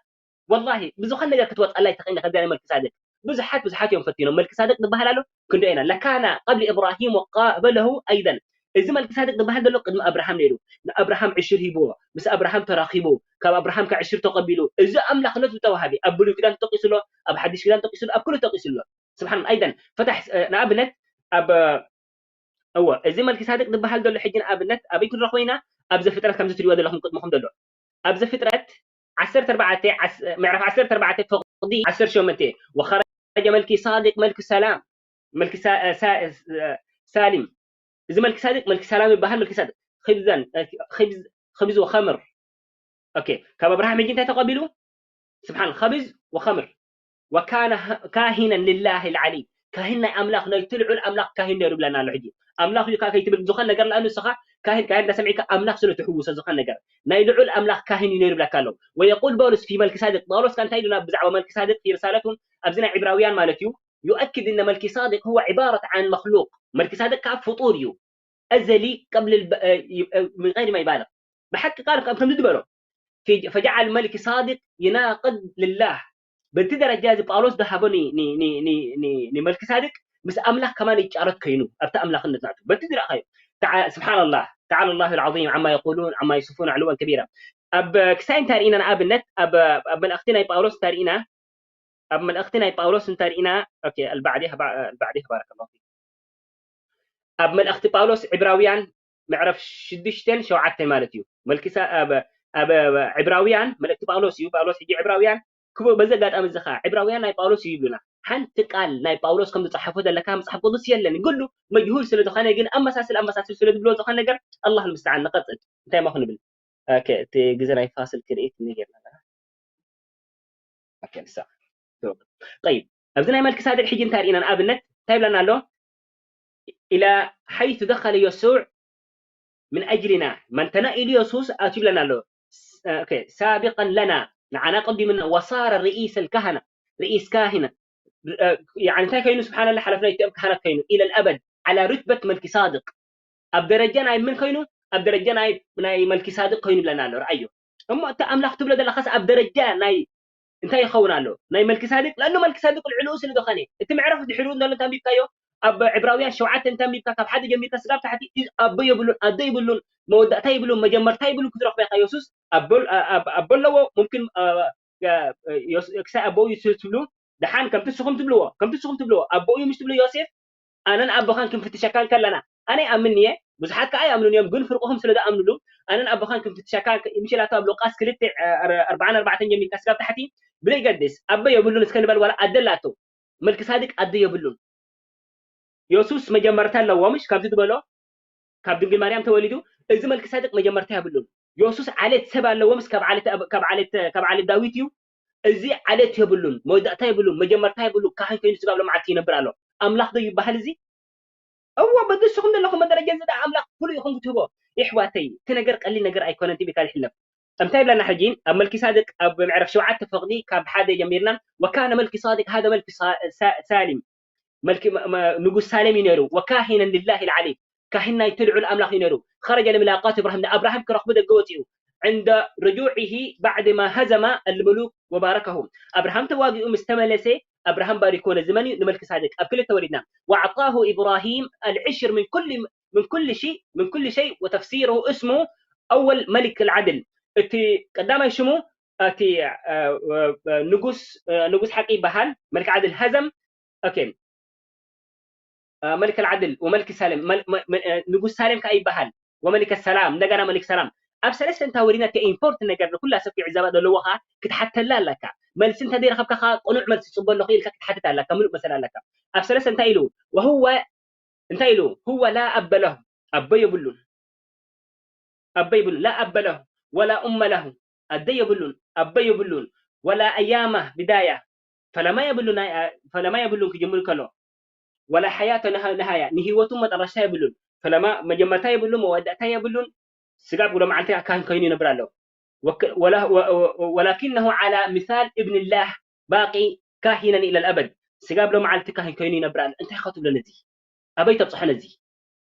ወላሂ ብዝኾነ ነገር ክትወፅኣላ ኣይትኽእልን ኢኻ። ከምዚኣ ናይ መልክ ሳድቅ ብዙሓት ብዙሓት እዮም ፈቲኖም። መልክ ሳድቅ ዝበሃል ኣሎ ክንደኦ ኢና። لكان قبل إبراهيم وقابله أيضا። እዚ መልክ ሳድቅ ዝበሃል ዘሎ ቅድሚ ኣብርሃም ነይሩ። ንኣብርሃም ዕሽር ሂብዎ፣ ምስ ኣብርሃም ተራኺቡ፣ ካብ ኣብርሃም ካብ ዕሽር ተቐቢሉ። እዚ ኣምላኽነቱ ዝተዋሃበ ኣብ ብሉይ ኪዳን ተጠቂሱ ኣሎ፣ ኣብ ሓድሽ ኪዳን ተጠቂሱ ኣሎ፣ ኣብ ኩሉ ተጠቂሱ ኣሎ። ስብሓን ኣይደን ፈታሕ ንኣብነት ኣብ እወ እዚ መልኪሳደቅ ዝበሃል ዘሎ ሕጂ ንኣብነት ኣበይ ክንረኽቦ ኢና? ኣብ ዘፍጥረት ከምዚ ትሪእዎ ዘለኹም ቅድምኹም ዘሎ ኣብ ዘፍጥረት ዓሰርተ ኣርባዕተ ምዕራፍ ዓሰርተ ኣርባዕተ ፍቕዲ ዓሰርተ ሸሞንተ وخرج ملكي صادق ملك سلام ملك سالم እዚ መልኪሳደቅ መልክ ሰላም ይበሃል። መልኪሳደቅ خبزا خبز خبز وخمر ኦኬ ካብ ኣብርሃም ሕጂ እንታይ ተቐቢሉ? ስብሓን خبز وخمر وكان ካሂነን لله العلي ካሂን ናይ ኣምላኽ ናይቲ ልዑል ኣምላኽ ካሂን ነይሩ ይብለና ኣሎ። ሕጂ ኣምላኽ እዩ ከይትብል ዝኾን ነገር ለኣኑ ንስኻ ካሂን ካሂን እንዳሰሚዕካ ኣምላኽ ስለ ትሕውሶ ዝኾን ነገር ናይ ልዑል ኣምላኽ ካሂን እዩ ነይሩ ይብለካ ኣሎ። ويقول بولس في ملكيسادق ጳውሎስ ከ እንታይ ኢሉና ብዛዕባ መልኪሳደቅ في رسالته ኣብዚ ናይ ዕብራውያን ማለት እዩ يؤكد أن ملكيسادق هو عبارة عن مخلوق መልኪሳደቅ ከዓ ፍጡር እዩ أزلي قبل من غير ما يبالغ ብሓቂ ቃል ከም ከምዚ ዝበሎ فجعل ملكيسادق يناقض لله በቲ ደረጃ እዚ ጳውሎስ ዝሃቦ ንመልኪሳድቅ ምስ ኣምላኽ ከማን ይጫረት ኮይኑ ኣብቲ ኣምላኽነት ናቱ በቲ ዝረእኻዮ ስብሓን ላህ تعالى الله العظيم عما يقولون عما يصفون علوا كبيرا ኣብ ክሳይ እንታይ ርኢና ንኣብነት ኣብ መልእኽቲ ናይ ጳውሎስ እንታይ ርኢና ኣብ መልእኽቲ ናይ ጳውሎስ እንታይ ርኢና البعدي البعدي بارك الله فيك ኣብ መልእኽቲ ጳውሎስ ዕብራውያን ምዕራፍ ሽዱሽተን ሸውዓተን ማለት እዩ። መልኪሳ ኣብ ኣብ ዕብራውያን መልእኽቲ ጳውሎስ እዩ። ጳውሎስ ሕጂ ዕብራውያን ክቡ በዚ ኣጋጣሚ እዚ ኸዓ ዕብራውያን ናይ ጳውሎስ እዩ ይብሉና። ሓንቲ ቃል ናይ ጳውሎስ ከም ዝጸሓፎ ዘለካ መጽሓፍ ቅዱስ የለን። ግሉ መጅሁል ስለ ዝኾነ ግን ኣመሳስል ኣመሳስል ስለ ዝብሎ ዝኾነ ነገር ኣላህ ልምስተዓን ንቐጽል። እንታይ ሞ ክንብል? ኦኬ እቲ ግዜ ናይ ፋስል ክርኢ ትንሽ ጌርና ኣለና። ኦኬ ንሳ طيب ኣብዚ ናይ መልኪሳደቅ ሕጂ እንታይ ርኢና ንኣብነት እንታይ ይብለና ኣሎ إلى حيث دخل يسوع من أجلنا መንተና ኢሉ የሱስ ኣትዩ ይብለና ኣሎ سابقا لنا ንዓና ቀዲሙና وصار رئيس الكهنة رئيس كاهنة يعني እንታይ ኮይኑ ስብሓን ላህ ሓላፍና እቲኦም ካህናት ኮይኑ إلى الأبد على رتبة ملكيسادق ኣብ ደረጃ ናይ ምን ኮይኑ ኣብ ደረጃ ናይ ናይ መልኪሳድቅ ኮይኑ ይብለና ኣሎ። ረኣዮ እሞ እቲ ኣምላኽ ትብሎ ዘለኻስ ኣብ ደረጃ ናይ እንታይ ይኸውን ኣሎ ናይ መልኪሳድቅ ለእኑ መልኪሳድቅ ልዕልኡ ስለ ዝኾነ እቲ ምዕራፍ ድሕሩ ዘሎ እንተንቢብካዮ ኣብ ዕብራውያን ሸውዓተ እንተንቢብካ ካብ ሓደ ጀሚርካ ስጋብ ታሕቲ ኣቦ የብሉን ኣዶ ይብሉን መወዳእታ ይብሉን መጀመርታ ይብሉን ክትረኽቦ ኢኻ። የሱስ ኣቦ ኣለዎ ሙምኪን ክሳይ ኣቦኡ ይስሉ ደሓን ከምቲ ንስኹም ትብልዎ ከምቲ ንስኹም ትብልዎ ኣቦኡ እዩ ምስ ትብሉ ዮሴፍ ኣነን ኣቦኻን ክንፍትሸካ እንከለና ኣነ ይኣምን እየ ብዙሓት ከዓ ይኣምኑን እዮም ግን ፍርቅኹም ስለ ዝኣምኑሉ ኣነን ኣቦኻን ክንፍትሸካ ምሽላቱ ኣብ ሉቃስ ክልተ ኣርባዓን ኣርባዕተን ጀሚርካ ስጋብ ታሕቲ ብዘይገድስ ኣቦ የብሉን እስከ ንበል ዋላ ኣደ ኣላቶ መልክሳድቅ ኣደ የብሉን የሱስ መጀመርታ ኣለዎ ምሽ ካብዚ ዝበሎ ካብ ድንግል ማርያም ተወሊዱ እዚ መልክሳድቅ መጀመርታ የብሉን የሱስ ዓሌት ሰብ ኣለዎ ምስ ካብ ዓሌት ዳዊት እዩ እዚ ዓሌት የብሉን መወዳእታ የብሉን መጀመርታ የብሉ ካህን ኮይኑ ስጋብ ሎምዓልቲ ይነብር ኣሎ ኣምላኽ ዶ ይበሃል እዚ እዎ በድስኹም ዘለኹም መደረጃ እዚ ኣምላኽ ፍሉይ ኢኹም ክትህቦ ይሕዋተይ እቲ ነገር ቀሊል ነገር ኣይኮነን ትቢካ ይሕለፍ እንታይ ይብለና ሕጂ? ኣብ መልኪ ሳድቅ ኣብ ምዕራፍ ሸውዓተ ፍቕዲ ካብ ሓደ ጀሚርና፣ ወካነ መልኪ ሳድቅ ሃደ መልኪ ሳ- ሳ- ሳሊም፣ መልኪ መ- መ- ንጉስ ሳሌም እዩ ነይሩ። ወካሂነን ሊላሂ ልዓሊ፣ ካህን ናይቲ ልዑል ኣምላኽ እዩ ነይሩ። ኸረጀ ለሚላቃት እብራሂም፣ ንኣብርሃም ክረኽቡ ደገ ወፂኡ። ዕንደ ርጁዒሂ ባዕድ ማ ሀዘማ ኣልምሉክ ወባረከሁ፣ ኣብርሃም ተዋጊኡ ምስ ተመለሰ ኣብርሃም ባሪኮ ነዚ መን እዩ? ንመልኪ ሳድቅ። ኣብ ክልተ ወሪድና። ወኣዕጣሁ ኢብራሂም ኣልዕሽር ምን ኩል ምን ኩል ሺ ምን ኩል ሸይ ወተፍሲሩሁ እስሙ ኣወል መሊክ ኣልዓድል። እቲ ቀዳማይ ሽሙ እቲ ንጉስ ንጉስ ሓቂ ይበሃል። መልክ ዓድል ሀዘም ኦኬ መልክ ዓድል ወመልክ ሳሌም ንጉስ ሳሌም ከዓ ይበሃል። ወመልክ ሰላም እንደገና መልክ ሰላም። ኣብ ሰለስተ እንታ ወሪድና እቲ ኢምፖርት ነገር ንኩላ ሰብ ክዕዘባ ዘለዎ ከዓ ክትሓተላ ኣለካ። መልሲ እንተ ዘይረኸብካ ከዓ ቅኑዕ መልሲ ፅበ ኣለኹ ኢልካ ክትሓትት ኣለካ። ምሉእ መሰል ኣለካ። ኣብ ሰለስተ እንታይ ኢሉ? ወህወ እንታይ ኢሉ? ሁወ ላ ኣበ ለሁ ኣቦ የብሉን። ኣቦ የብሉን። ላ ኣበ ለሁ ወላ ኡመ ለሁ ኣደ የብሉን ኣቦ የብሉን። ወላ ኣያማ ብዳያ ፈለማ የብሉን ፈለማ የብሉን ክጅምር ከሎ ወላ ሓያተ ነሃያ ንህይወቱ መጠረሻ የብሉን። ፈለማ መጀመርታ የብሉን መወዳእታ የብሉን። ስጋብ ብሎ መዓልቲ ካህን ኮይኑ ይነብር ኣሎ። ወላኪነሁ ዓላ ምሳል እብንላህ ባቂ ካሂነን ኢለል ኣበድ። ስጋብ ሎ መዓልቲ ካህን ኮይኑ ይነብር ኣሎ። እንታይ ኢኻ ትብሎ ነዚ? ኣበይ ተብፅሖ ነዚ?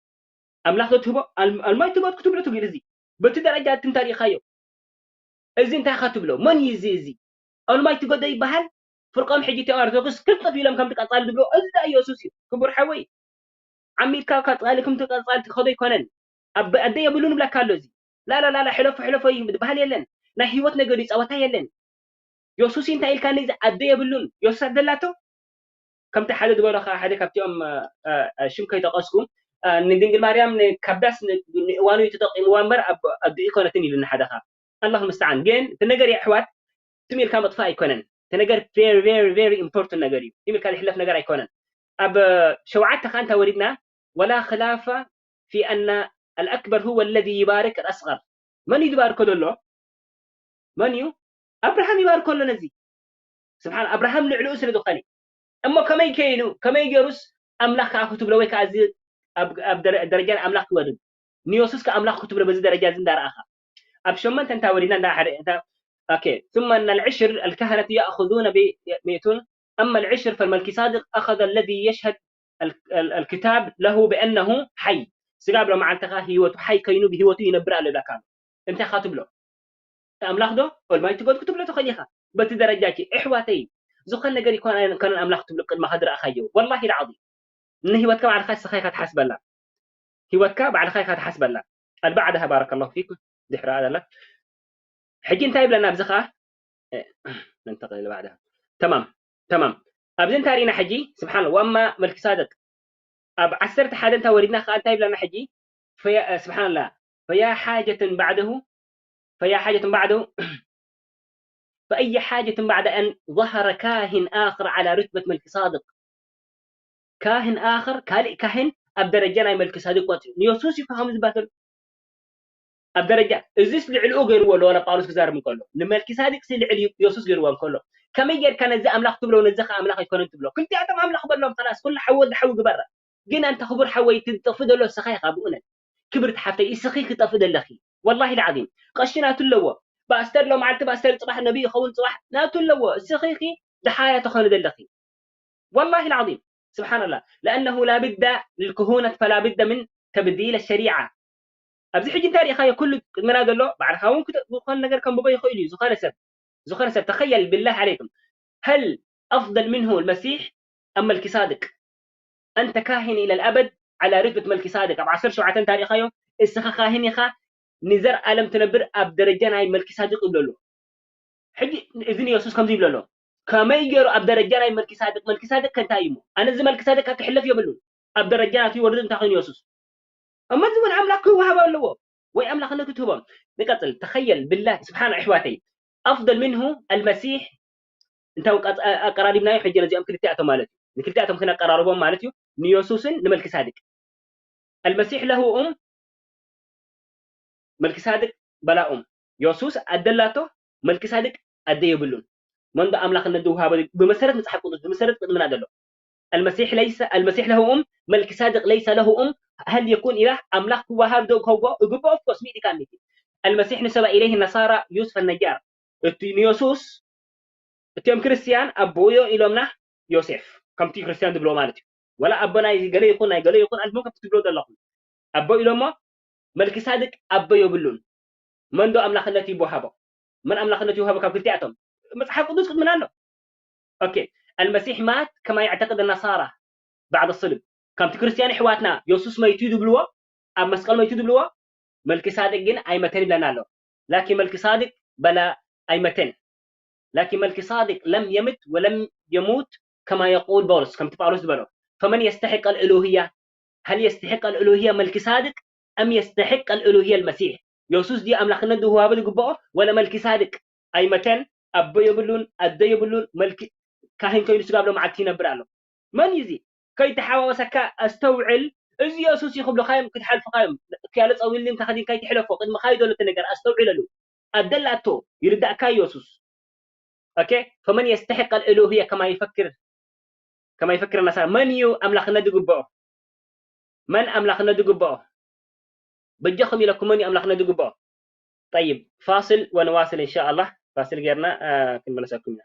ኣምላኽ ዶ ትህቦ ኣልማይ ትጎት ክትብሎ ትግል እዚ በቲ ደረጃ እቲ እንታይ ርኢኻዮ? እዚ እንታይ ኢኻ ትብሎ? መን እዩ እዚ? እዚ ኣልማይ ትጎዶ ይበሃል። ፍርቆም ሕጂ እቲኦም ኣርቶዶክስ ክልጥፍ ኢሎም ከምቲ ቀጻሊ ዝብሎ እዚ ዳ ኢየሱስ እዩ። ክቡር ሓወይ ዓሚልካ ቀጻሊ ክምቲ ቀጻሊ ትኸዶ ኣይኮነን። ኣደ የብሉን ይብለካ ኣሎ እዚ። ላላ ላላ ሕለፎ ሕለፎ ዝበሃል የለን። ናይ ህይወት ነገር እዩ ጸወታ የለን። ዮሱሲ እንታይ ኢልካኒ እዚ ኣደ የብሉን ዮሱስ ኣደላቶ ከምቲ ሓደ ዝበሎ ከዓ ሓደ ካብቲኦም ሽም ከይጠቀስኩ ንድንግል ማርያም ካብዳስ ንእዋኑ እዩ ተጠቂምዋ እምበር ኣዱ ይኮነትን ኢሉኒ ሓደ ከዓ ኣላሁ ምስተዓን ግን እቲ ነገር የሕዋት ትም ኢልካ መጥፋእ ኣይኮነን እቲ ነገር very very very important ነገር እዩ ትም ኢልካ ዝሕለፍ ነገር ኣይኮነን ኣብ ሸውዓተ ከዓ እንታይ ወሪድና ወላ ክላፈ ፊ ኣና ኣልኣክበር ሁወ ለዚ ይባርክ ኣልኣስቀር መን እዩ ዝባርኮ ዘሎ መን እዩ ኣብርሃም ይባርኮ ኣሎ ነዚ ስብሓን ኣብርሃም ልዕልኡ ስለ ዝኾነ እሞ ከመይ ከይኑ ከመይ ገይሩስ ኣምላኽ ከዓ ክትብሎ ወይ ከዓ እዚ ኣብ ደረጃ ኣምላኽ ክወርድ ንዮሱስ ከዓ ኣምላኽ ክትብሎ በዚ ደረጃ እዚ እንዳረኣኻ ኣብ ሸመንተ እንታይ ወሪድና እንዳ ሓደ ثم أن العشر الكهنة يأخذون بيتون أما العشر فالملكي صادق أخذ الذي يشهد الكتاب له بأنه حي ስጋብ ሎመዓልቲ ከዓ ህይወቱ ሓይ ከይኑ ብህይወቱ ይነብር ኣሎ ይብለካ ኣሎ እንታይ ኢኻ ትብሎ ኣምላኽ ዶ ኦልማይቲ ጎድ ክትብሎ ትኽእል ኢኻ በቲ ደረጃ ኪ ኣሕዋተይ ዝኾን ነገር ይኮን ኣይኮነን ኣምላኽ ትብሎ ቅድመኻ ዝረኣኻዮ ወላሂ ልዓዚም ንህይወትካ ባዕልኻ ንስኻ ኢኻ ትሓስበላ ህይወትካ ባዕልኻ ኢኻ ትሓስበላ ኣልባዕድሃ ባረከላሁ ፊኩም ድሕሪ ኣላ ሕጂ እንታይ ይብለና ኣብዚ ኸዓ ነንተቕል ባዕድሃ ተማም ተማም ኣብዚ እንታይ ርኢና ሕጂ ስብሓን ወማ መልኪሳደቅ ኣብ ዓሰርተ ሓደ እንታ ወሪድና ከዓ እንታይ ይብለና ሕጂ ስብሓንላ ፈያ ሓጀትን ባዕደሁ ፈያ ሓጀትን ባዕደሁ فأي حاجة بعد أن ظهر كاهن آخر على رتبة ملك صادق كاهن آخر ካልእ ካህን ኣብ ደረጃ ናይ መልኪሳደቅ ወፂኡ ንየሱስ እዩ ከም ዝበሃል ኣብ ደረጃ እዚስ ልዕልኡ ገይርዎ ኣሎ ዋላ ጳውሎስ ክዛርብ እንከሎ ንመልኪሳደቅ ሲ ልዕል የሱስ ገይርዎ እንከሎ ከመይ ጌርካ ነዚ ኣምላኽ ትብሎ ነዚ ከ ኣምላኽ ኣይኮነን ትብሎ ክልቲኣቶም ኣምላኽ በሎም ከላስ ኩሉ ሓዊ ወዲ ሓዊ ግበራ ግን ኣንተ ክቡር ሓወይ ትጠፊ ዘሎ እስኻ ኢኻ ብእውነት ክብርቲ ሓፍተይ እስኺ ክጠፊ ዘለኺ ወላሂ ልዓዚም ቀሺ ናቱ ኣለዎ ብኣስተር ሎ መዓልቲ ብኣስተር ፅባሕ ነቢ ይኸውን ፅባሕ ናቱ ኣለዎ እስኺ ኺ ድሓያ ተኾኒ ዘለኺ ወላሂ ልዓዚም ስብሓንላ ለኣነሁ ላብዳ ልክሁነት ፈላብዳ ምን ተብዲል ሸሪዓ ኣብዚ ሕጂ እንታይ ርኢኻዮ ኩሉ ቅድመና ዘሎ ባዕልኻ እውን ዝኾነ ነገር ከንብቦ ይኽእል እዩ ዝኾነ ሰብ ዝኾነ ሰብ ተኸየል ብላህ ዓለይኩም هل أفضل منه المسيح أم ملكي صادق أنت كاهن إلى الأبد على رتبة ملكي صادق ኣብ ዓሰርተ ሸውዓተ እንታይ ርኢኻዮ እስኻ ካህን ኢኻ ንዘር ኣለም ትነብር ኣብ ደረጃ ናይ መልኪ ሳድቅ ይብሎ ኣሎ ሕጂ እዚ ንየሱስ ከምዚ ይብሎ ኣሎ ከመይ ገይሩ ኣብ ደረጃ ናይ መልኪ ሳድቅ መልኪ ሳድቅ ከንታይ እዩ ኣነ እዚ መልኪ ሳድቅ ክሕለፍ የብሉን ኣብ ደረጃ ናቱ ይወርድ እንታይ ኮይኑ የሱስ እሞ እዚ እውን ኣምላክ ክወሃብ ኣለዎ ወይ ኣምላክነቱ ትህቦም ንቀፅል ተኸየል ብላህ ስብሓን ኣሕዋተይ ኣፍضል ምንሁ ኣልመሲሕ እንታይ ኣቀራሪብናዮ ሕጂ ነዚኦም ክልቲኣቶም ማለት እዩ ንክልቲኣቶም ክነቀራርቦም ማለት እዩ ንየሱስን ንመልኪ ሳድቅ ኣልመሲሕ ለሁ ኡም መልኪሳድቅ በላኡም ዮሱስ ኣደ ኣላቶ መልኪሳድቅ ኣደ የብሉን መንዶ ኣምላኽነት ዝውሃበ ብመሰረት መፅሓፍ ቅዱስ ብመሰረት ቅድምና ዘሎ المسيح ليس المسيح له أم ملك صادق ليس له أم هل يكون إله أملاك وهاب دو كوغو أجوبة أوف كوس ميدي كان ميدي المسيح نسب إليه النصارى يوسف النجار። እቲ ንየሱስ እቲኦም ክርስትያን ኣቦዮ ኢሎምና ዮሴፍ፣ ከምቲ ክርስትያን ዝብሎ ማለት እዩ። ወላ ኣቦ ናይ ገለ ይኹን ናይ ገለ ይኹን ኣንድሞ ከምቲ ትብሎ ዘለኹም ኣቦ ኢሎሞ፣ መልኪሳድቅ ኣቦ የብሉን። መን ዶ ኣምላኽነት ይወሃቦ? መን ኣምላኽነት ይወሃቦ ካብ ክልቲኣቶም? መጽሓፍ ቅዱስ ቅድምና ኣሎ። ኦኬ፣ المسيح مات كما يعتقد النصارى بعد الصلب። ከምቲ ክርስትያን ኣሕዋትና የሱስ መይቱ ዝብልዎ፣ ኣብ መስቀል መይቱ ዝብልዎ፣ መልኪሳድቅ ግን ኣይመተን ይብለና ኣሎ። لكن ملكيصادق بلى ኣይመተን። لكن ملكيصادق لم يمت ولم يموت كما يقول بولس፣ ከምቲ ጳውሎስ ዝበሎ، فمن يستحق الألوهية؟ هل يستحق الألوهية ملكيصادق أم يستحق الألوهية المسيح؟ የሱስ ድዩ ኣምላኽነት ዝወሃቦ ዝግብኦ ወላ መልኪሳድቅ? ኣይመተን፣ ኣቦ የብሉን፣ ኣደ የብሉን፣ መልኪ ካህን ኮይኑ ስጋብ ሎመዓልቲ ይነብር ኣሎ። መን እዩ እዚ? ከይተሓዋወሰካ ኣስተውዕል። እዚ የሱስ እዩ ክብሉኻ እዮም፣ ክትሓልፉኻ እዮም። ክያለ ጸዊልም ተኸዲንካ ኣይትሕለፎ። ቅድሚ ካይዶ ለቲ ነገር ኣስተውዕለሉ። ኣደላቶ ይርዳእካ የሱስ። ኦኬ፣ فمن يستحق الألوهية كما يفكر، كما يفكر النصارى؟ መን እዩ ኣምላኽነት ዝግብኦ? መን ኣምላኽነት ዝግብኦ? በጃኹም ኢለኩም፣ መን እዩ ኣምላኽነት ዝግብኦ? طيب، فاصل ونواصل إن شاء الله። ፋሲል ጌርና፣ አ፣ ክንመለሰኩም ኢና።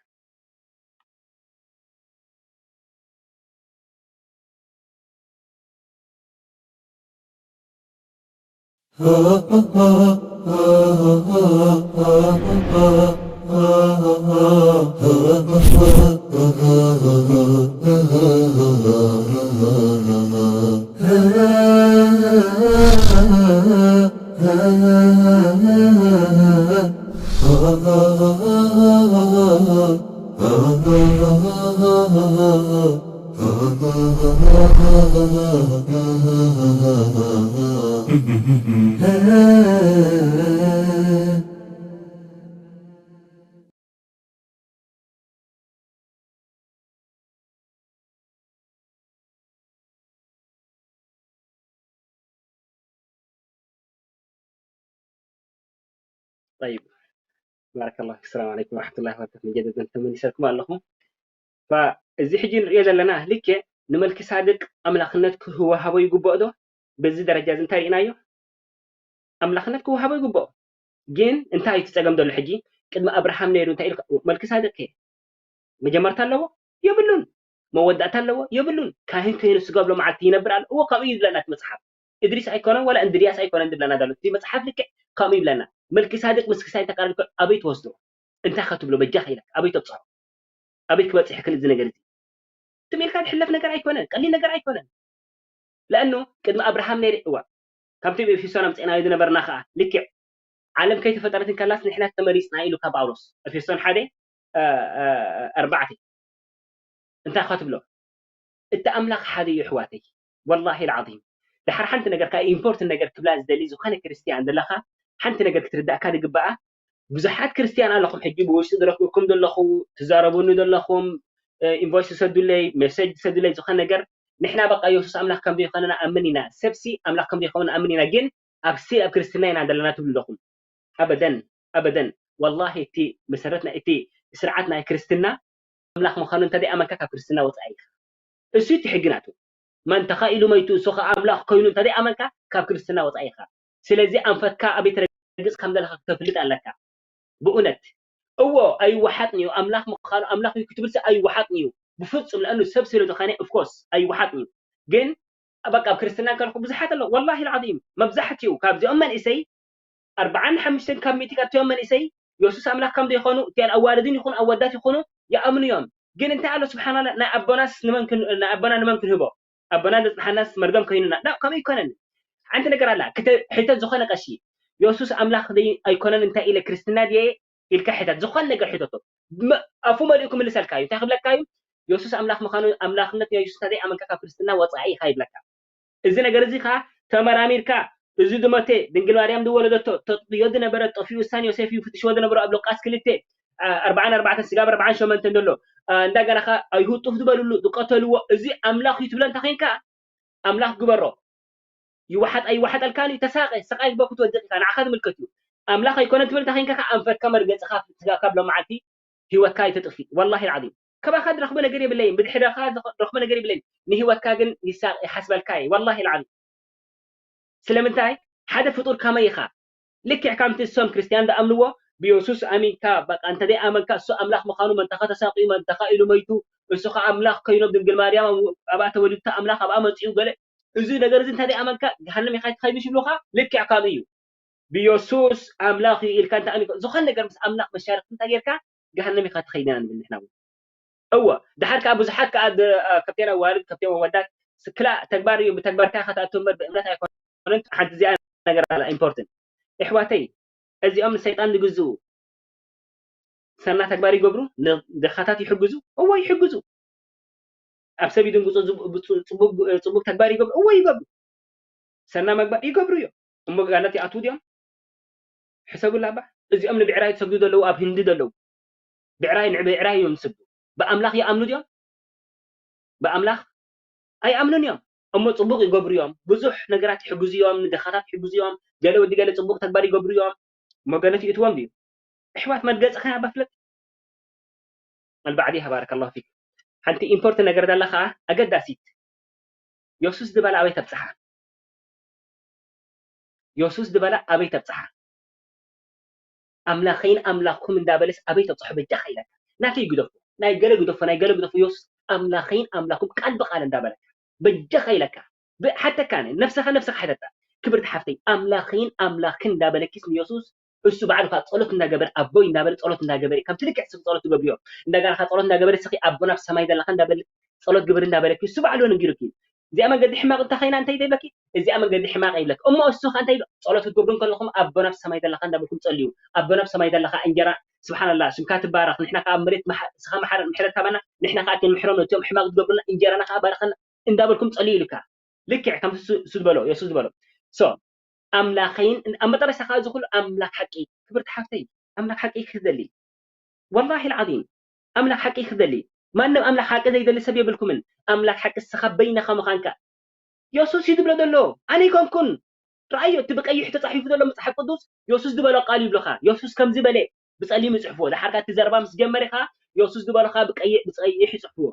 طيب، بارك الله فيك. السلام عليكم ورحمة الله وبركاته. من جديد ተመሊሰልኩም ኣለኹ። فእዚ ሕጂ ንሪኦ ዘለና ልክዕ ንመልኪሳድቅ ኣምላኽነት ክወሃቦ ይግብኦ ዶ? በዚ ደረጃ እዚ እንታይ ርኢናዮ? ኣምላኽነት ክወሃቦ ይግብኦ። ግን እንታይ እዩ እቲ ጸገም ዘሎ ሕጂ? ቅድሚ ኣብርሃም ነይሩ እንታይ ኢሉ? መልኪሳድቅ ከ መጀመርታ ኣለዎ? የብሉን። መወዳእታ ኣለዎ? የብሉን። ካህን ኮይኑ ስጋብ ሎመዓልቲ ይነብር ኣሎ። እዎ፣ ከምኡ እዩ ዝብለና እቲ መጽሓፍ። እድሪስ ኣይኮነን ወላ እንድርያስ ኣይኮነን ዝብለና ዘሎ። እቲ መጽሓፍ ልክዕ ከምኡ ይብለና። መልኪሳድቅ ምስ ክሳይ እንተቃሪብካ ኣበይ ትወስዶ? እንታይ ከ ትብሎ? በጃኻ ኢለካ ኣበይ ተብጽሖ? ኣበይ ክበጽሕ ይኽእል እዚ ነገር እዚ? ትም ኢልካ ዝሕለፍ ነገር ኣይኮነን፣ ቀሊል ነገር ኣይኮነን። ለእኑ ቅድሚ ኣብርሃም ነይሩ፣ እዋ፣ ካብቲ ኣብ ኤፌሶን ኣምጺእናዮ ዝነበርና ከኣ ልክዕ ዓለም ከይተፈጠረት እንከላስ ንሕና ተመሪጽና ኢሉ ካብ ጳውሎስ፣ ኤፌሶን ሓደ፣ እ፣ እ፣ ኣርባዕተ። እንታይ ኢኻ ትብሎ? እቲ ኣምላኽ ሓደ እዩ፣ ኣሕዋተይ። ወላሂ ልዓዚም። ድሓር ሓንቲ ነገር፣ ካብ ኢምፖርትን ነገር ክብላ ዝደሊ፣ ዝኾነ ክርስትያን ዘለኻ፣ ሓንቲ ነገር ክትርዳእካ ዝግባኣ፣ ብዙሓት ክርስትያን ኣለኹም፣ ሕጂ ብውሽጢ ዝረኽበኩም ዘለኹ፣ ትዛረቡኒ ዘለኹም፣ እ፣ ኢንቮይስ ትሰዱለይ፣ ሜሴጅ ትሰዱለይ፣ ዝኾነ ነገር፣ ንሕና በቃ የሱስ ኣምላኽ ከም ዘይኮነ ንኣምን ኢና። ሰብሲ ኣምላኽ ከም ዘይኮነ ንኣምን ኢና፣ ግን ኣብ ስቲል ኣብ ክርስትና ኢና ዘለና ትብሉ ኣለኹም። ኣበደን፣ ኣበደን። ወላሂ እቲ መሰረት ናይ እቲ ስርዓት ናይ ክርስትና ኣምላኽ ምዃኑ እንተ ዘይኣመንካ ካብ ክርስትና ወጻኢ ኢኻ። እሱ እቲ ሕጊ ናቱ። መን ተኻኢሉ መይቱ፣ እሱ ኸኣ ኣምላኽ ኮይኑ እንተ ዘይኣመንካ ካብ ክርስትና ወጻኢ ኢኻ። ስለዚ ኣንፈትካ ኣበይ ተረጊጽ ከም ዘለኻ ክተፍልጥ ኣለካ። ብእውነት። እዎ፣ ኣይወሓጥን እዩ። ኣምላኽ ምዃኑ፣ ኣምላኽ እዩ ክትብልሲ ኣይወሓጥን እዩ። ብፍጹም፣ ለእኑ ሰብ ስለ ዝኾነ፣ ኦፍ ኮርስ፣ ኣይወሓጥን እዩ። ግን፣ በቃ፣ ኣብ ክርስትና ከለኹ ብዙሓት ኣለዉ። ወላሂ ልዓዚም፣ መብዛሕትኡ ካብዚኦም መንእሰይ፣ ኣርብዓን ሓሙሽተን ካብ ሚእቲ ካብቲኦም መንእሰይ፣ የሱስ ኣምላኽ ከም ዘይኾኑ፣ እቲኣን ኣዋልድን ይኹን ኣወዳት ይኹኑ፣ ይኣምኑ እዮም። ግን እንታይ ኣሎ፣ ስብሓናላ፣ ናይ ኣቦናስ ንመን ክን-፣ ናይ ኣቦና ንመን ክንህቦ? ኣቦና ዘጽንሓናስ መርገም ኮይኑና። ላ፣ ከምኡ ኣይኮነን። ሓንቲ ነገር ኣላ። ክተ-፣ ሕተት ዝኾነ ቀሺ፣ የሱስ ኣምላኽ ደይ-፣ ኣይኮነን እንታይ ኢለ ክርስትና ድየ ኢልካ ሕተት። ዝኾነ ነገር ሕተቶ። መ-፣ ኣፉ መሊኡ ክምልሰልካ እዩ። እንታይ ክብለካ እዩ? የሱስ ኣምላኽ ምዃኑ፣ ኣምላኽነት ናይ የሱስ እንተዘይኣመንካ ካብ ክርስትና ወጻኢ ኢኻ ይብለካ። እዚ ነገር እዚ ኸኣ ተመራሚርካ፣ እዚ ዝሞተ ድንግል ማርያም ዝወለደቶ፣ ተጥዮ ዝነበረ፣ ጠፊኡ እሳን ዮሴፍ እዩ ፍትሽዎ ዝነበሩ ኣብ ሉቃስ ክልተ፣ ኣ፣ ኣርብዓን ኣርባዕተን ስጋብ ኣርብዓን ሸሞንተን ዘሎ፣ ኣ፣ እንዳገና ኸኣ ኣይሁድ ጡፍ ዝበልሉ፣ ዝቀተልዎ፣ እዚ ኣምላኽ እዩ ትብሎ እንተ ዄንካ፣ ኣምላኽ ግበሮ። ይወሓጥ ኣይወሓጠልካን እዩ፣ ተሳቐ፣ ስቓይ ግበር ክትወድቕ ኢኻ፣ ንዓኻ ዝምልከት እዩ። ኣምላኽ ኣይኮነን ትብል እንተ ዄንካ ከኣ ኣንፈትካ መርገጽኻ ስጋካ ኣብ ሎመዓልቲ ህይወትካ ኣይተጥፊእ። ወላሂ ልዓዚም። ካባኻ ዝረኽቦ ነገር የብለይን፣ ብድሕረኻ ዝረኽቦ ነገር የብለይን። ንህይወትካ ግን ይሳ-፣ ይሓስበልካ እየ። ወላሂ ልዓዚም። ስለምንታይ? ሓደ ፍጡር ከመይ ኢኻ? ልክዕ ከምቲ እሶም ክርስትያን ዝኣምንዎ ብየሱስ ኣሚንካ በቃ እንተ ዘይኣመንካ እሱ ኣምላኽ ምዃኑ መንታኻ ተሳቂዩ መንታኻ ኢሉ መይቱ እሱ ኸ ኣምላኽ ኮይኖም ድንግል ማርያም ኣብኣ ተወሊድካ ኣምላኽ ኣብኣ መፂኡ ገለ እዚ ነገር እዚ እንተ ዘይኣመንካ ገሃነም ኢኻ ትኸይድ ይብሉኻ። ልክዕ ካብ እዩ ብየሱስ ኣምላኽ እዩ ኢልካ እንተ ኣሚንካ ዝኾነ ነገር ምስ ኣምላኽ መሻርክቲ እንተ ጌርካ ገሃነም ኢኻ ትኸይድ ኢና ንብል ንሕና እውን። እወ ድሓር ከዓ ብዙሓት ከዓ ካብቴን ኣዋልድ ካብቴን ኣወዳት ክላእ ተግባር እዩ ብተግባርካ ኢኻ ትኣቱ እምበር ብእምነት ኣይኮነን። ሓንቲ እዚኣ ነገር ኣላ ኢምፖርትን ኣሕዋተይ እዚኦም ንሰይጣን ዝግዝኡ ሰና ተግባር ይገብሩ፣ ንድኻታት ይሕግዙ፣ እወ ይሕግዙ። ኣብ ሰብ ይድንግፁ፣ ፅቡቅ ተግባር ይገብሩ፣ እወ ይገብሩ። ሰና መግባር ይገብሩ እዮም። እሞ ጋነት ይኣትዉ ድዮም? ሕሰቡላ እባ። እዚኦም ንብዕራይ ዝሰግዱ ዘለዉ ኣብ ህንዲ ዘለዉ ብዕራይ ንብዕራይ እዮም ዝሰግዱ። ብኣምላኽ ይኣምኑ ድዮም? ብኣምላኽ ኣይኣምኑን እዮም። እሞ ፅቡቅ ይገብሩ እዮም። ብዙሕ ነገራት ይሕግዙ እዮም፣ ንድኻታት ይሕግዙ እዮም። ገለ ወዲ ገለ ፅቡቅ ተግባር ይገብሩ እዮም። እሞ ገነት ይእትዎም ድዩ? ኣሕዋት መርገፅኻ ያባ ፍለጥ ኣልባዕድያ ባረከላሁ ፊክ ሓንቲ ኢምፖርት ነገር ዳላ ከዓ ኣገዳሲት የሱስ ዝበላ ኣበይ ተብፅሓ የሱስ ዝበላ ኣበይ ተብፅሓ ኣምላኸይን ኣምላኽኩም እንዳበለስ ኣበይ ተብፅሖ በጃኻ ኢለካ ናተይ ግደፎ ናይ ገለ ግደፎ ናይ ገለ ግደፎ የሱስ ኣምላኸይን ኣምላኽኩም ቃል ብቃል እንዳበለካ በጃኻ ኢለካ ሓተካ ነፍስኻ ነፍስኻ ሓተታ ክብርቲ ሓፍተይ ኣምላኸይን ኣምላኽን እንዳበለኪስ ንየሱስ እሱ ባዕሉ ከዓ ጸሎት እንዳገበረ ኣቦይ እንዳበለ ጸሎት እንዳገበረ ከምቲ ልክዕ ስብ ጸሎት ትገብርዮ እንደገና ከዓ ጸሎት እንዳገበረ ስኺ ኣቦና ኣብ ሰማይ ዘለካ እንዳበለ ጸሎት ግብር እንዳበለኪ እሱ ባዕሉ ነጊሩኪ እዚኣ መንገዲ ሕማቕ እንተ ኸይና እንታይ ይብለኪ እዚኣ መንገዲ ሕማቕ ይብለኪ እሞ እሱ ከዓ እንታይ ይብሎ ጸሎት ክትገብሩ ከለኹም ኣቦና ኣብ ሰማይ ዘለካ እንዳበልኩም ጸልዩ ኣቦና ኣብ ሰማይ ዘለካ እንጀራ ስብሓንላ ስምካ ትባረኽ ንሕና ከዓ ኣብ መሬት ስኻ ምሕረት ሃበና ንሕና ከዓ ክንምሕሮም ነቶም ሕማቕ ዝገብሩና እንጀራና ከዓ ባርኸና እንዳበልኩም ጸልዩ ኢሉካ ልክዕ ከምቲ እሱ ዝበሎ የሱስ ዝበሎ so ኣምላኸይን ኣብ መጠረሻ ከዓ እዚ ኩሉ ኣምላኽ ሓቂ ክብርቲ ሓፍተይ ኣምላኽ ሓቂ ክደሊ ወላሂ ልዓዚም ኣምላኽ ሓቂ ክደሊ ማንም ኣምላኽ ሓቂ ዘይደሊ ሰብ የብልኩምን ኣምላኽ ሓቂ ስኻ በይነኻ ምዃንካ የሱስ እዩ ዝብሎ ዘሎ ኣነ ይኮንኩን ረኣዮ እቲ ብቀይሕ ተፃሒፉ ዘሎ መፅሓፍ ቅዱስ የሱስ ዝበሎ ቃል ይብልኻ የሱስ ከምዚ በለ ብፀሊም ይፅሕፍዎ ዳሓርካ እቲ ዘረባ ምስ ጀመረ ከዓ የሱስ ዝበሎ ከዓ ብቀይሕ ብፀይሕ ይፅሕፍዎ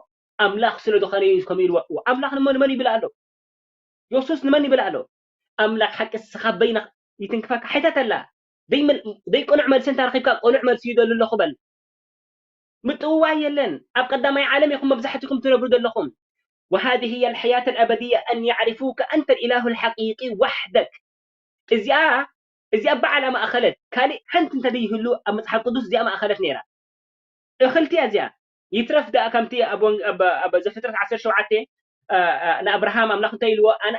ኣምላኽ ስለ ዝኾነ እዩ ከምኡ ኢልዎ ኣምላኽ ንመን መን ይብል ኣሎ የሱስ ንመን ይብል ኣሎ ኣምላኽ ሓቂ ስኻ በይንኻ ይትንክፈካ ሕተተላ ዘይቅኑዕ መልሲ እንተ ረኺብካ ቅኑዕ መልሲ ይደሉ ኣለኹ በል ምጥውዋይ የለን ኣብ ቀዳማይ ዓለም ኢኹም መብዛሕትኹም ትነብሩ ዘለኹም وهذه هي الحياة الأبدية أن يعرفوك أنت الإله الحقيقي وحدك እዚኣ እዚኣ በዓል ኣማእኸለት ካሊእ ሓንቲ እንተ ይህሉ ኣብ መፅሓፍ ቅዱስ እዚኣ ማእኸለት ነይራ እኽልቲ እያ እዚኣ ይትረፍ ደኣ ከምቲ ኣብ ዘፍጥረት ዓሰርተ ሸውዓተ ንኣብርሃም ኣምላኽ እንታይ ኢልዎ ኣነ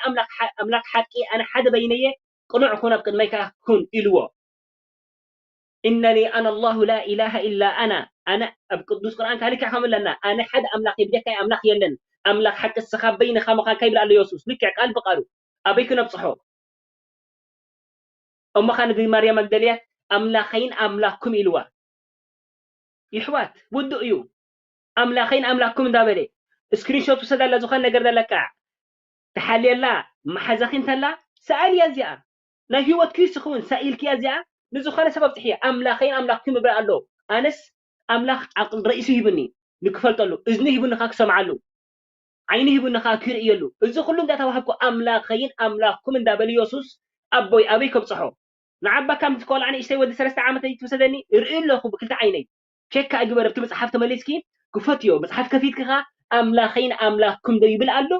ኣምላኽ ሓቂ ኣነ ሓደ በይነየ ቅኑዕ ኩን ኣብ ቅድመይ ከዓ ኩን ኢልዎ إنني أنا الله لا إله إلا أنا ኣነ ኣብ ቅዱስ ቁርኣን ካልካ ከም ኣለና ኣነ ሓደ ኣምላኽ ብጀካይ ኣምላኽ የለን ኣምላኽ ሓቂ ስኻ በይንኻ ምዃንካ ይብል ኣሎ የሱስ ልክዕ ቃል ብቃሉ ኣበይ ክነብፅሖ እሞ ኸ ንግዲ ማርያም መግደልያት ኣምላኸይን ኣምላኽኩም ኢልዋ ይሕዋት ውዱእ እዩ ኣምላኸይን ኣምላኽኩም እንዳበለ ስክሪንሾት ውሰዳላ ዝኾነ ነገር ዘለካ ተሓልየላ መሓዛኺ እንተላ ሰኣልያ እዚኣ ናይ ህይወት ክሪስ ክውን ሳኢልክያ እዚኣ ንዝኾነ ሰብ ኣብፅሕያ ኣምላኸይን ኣምላኽኩም ይብል ኣሎ ኣነስ ኣምላኽ ዓቕል ረኢሱ ሂብኒ ንክፈልጠሉ እዝኒ ሂብኒ ካ ክሰምዓሉ ዓይኒ ሂቡኒ ከዓ ክርእየሉ እዚ ኩሉ እንዳተዋሃብኩ ኣምላኸይን ኣምላኽኩም እንዳበለ የሱስ ኣቦይ ኣበይ ከብፅሖ ንዓባ ከምቲ ቆልዓ ንእሽተይ ወዲ ሰለስተ ዓመት ኣይትውሰደኒ እርኢ ኣለኹ ብክልተ ዓይነይ ቸካ እግበር ኣብቲ መፅሓፍ ተመሊስኪ ክፈትዮ መፅሓፍ ከፊትኪ ከዓ ኣምላኸይን ኣምላኽኩም ዶ ይብል ኣሎ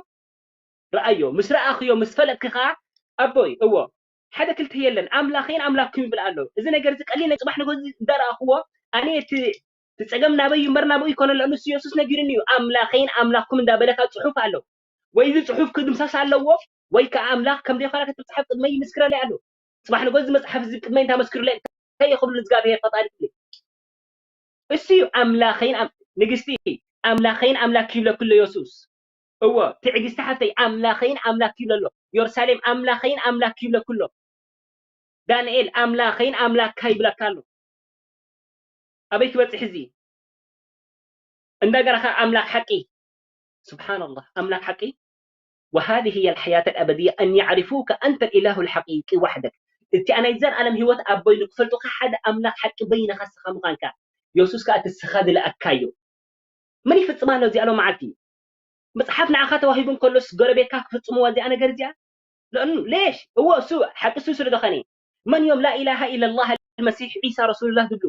ረኣዮ ምስ ረኣኽዮ ምስ ፈለጥኪ ከዓ ኣቦይ እዎ ሓደ ክልተ የለን ኣምላኸይን ኣምላኽኩም ይብል ኣሎ እዚ ነገር እዚ ቀሊል ናይ ፅባሕ ንጎ እንዳረኣኽዎ ኣነ እቲ እቲ ፀገም ናበይ እዩ እምበር ናብኡ ይኮነ ኣሎ ንሱ የሱስ ነጊሩኒ እዩ ኣምላኸይን ኣምላኽኩም እንዳበለ ካብ ፅሑፍ ኣሎ ወይ እዚ ፅሑፍ ክድምሰስ ኣለዎ ወይ ከዓ ኣምላኽ ከም ዘይኮነ እቲ መፅሓፍ ቅድመይ ይምስክረለይ ኣሎ ፅባሕ ንጎ እዚ መፅሓፍ እዚ ቅድመይ እንታመስክሩለይ እንታይ ይኽብሉ እግዚኣብሔር ፈጣሪ ክብል እሱ እዩ ኣምላኸይን ንግስቲ ኣምላኸይን ኣምላክ ይብለኩ ኣሎ የሱስ እዎ ትዕግስቲ ሓፍተይ ኣምላኸይን ኣምላክ ይብለ ኣሎ ዮርሳሌም ኣምላኸይን ኣምላክ ይብለኩ ኣሎ ዳንኤል ኣምላኸይን ኣምላካ ይብለካ ኣሎ ኣበይ ክበፅሕ እዚ እንደገና ከዓ ኣምላክ ሓቂ ስብሓንላህ ኣምላክ ሓቂ وهذه هي الحياة الأبدية أن يعرفوك أنت الإله الحقيقي وحدك እቲ ናይ ዘልኣለም ህይወት ኣቦይ ንክፈልጡካ ሓደ ኣምላክ ሓቂ በይንኻ ስኻ ምዃንካ የሱስ ከዓ እቲ ስኻ ዝለኣካዮ መን ይፍፅማ ኣሎ እዚኣ ሎ መዓልቲ መፅሓፍ ንዓኻ ተዋሂቡ እንከሎስ ጎረቤትካ ክፍፅምዋ እዚኣ ነገር እዚኣ ለእኑ ሌሽ እዎ እሱ ሓቂ እሱ ስለ ዝኾነ መን እዮም ላኢላሃ ኢለላህ፣ መሲሕ፣ ዒሳ፣ ረሱሉላህ ዝብሉ?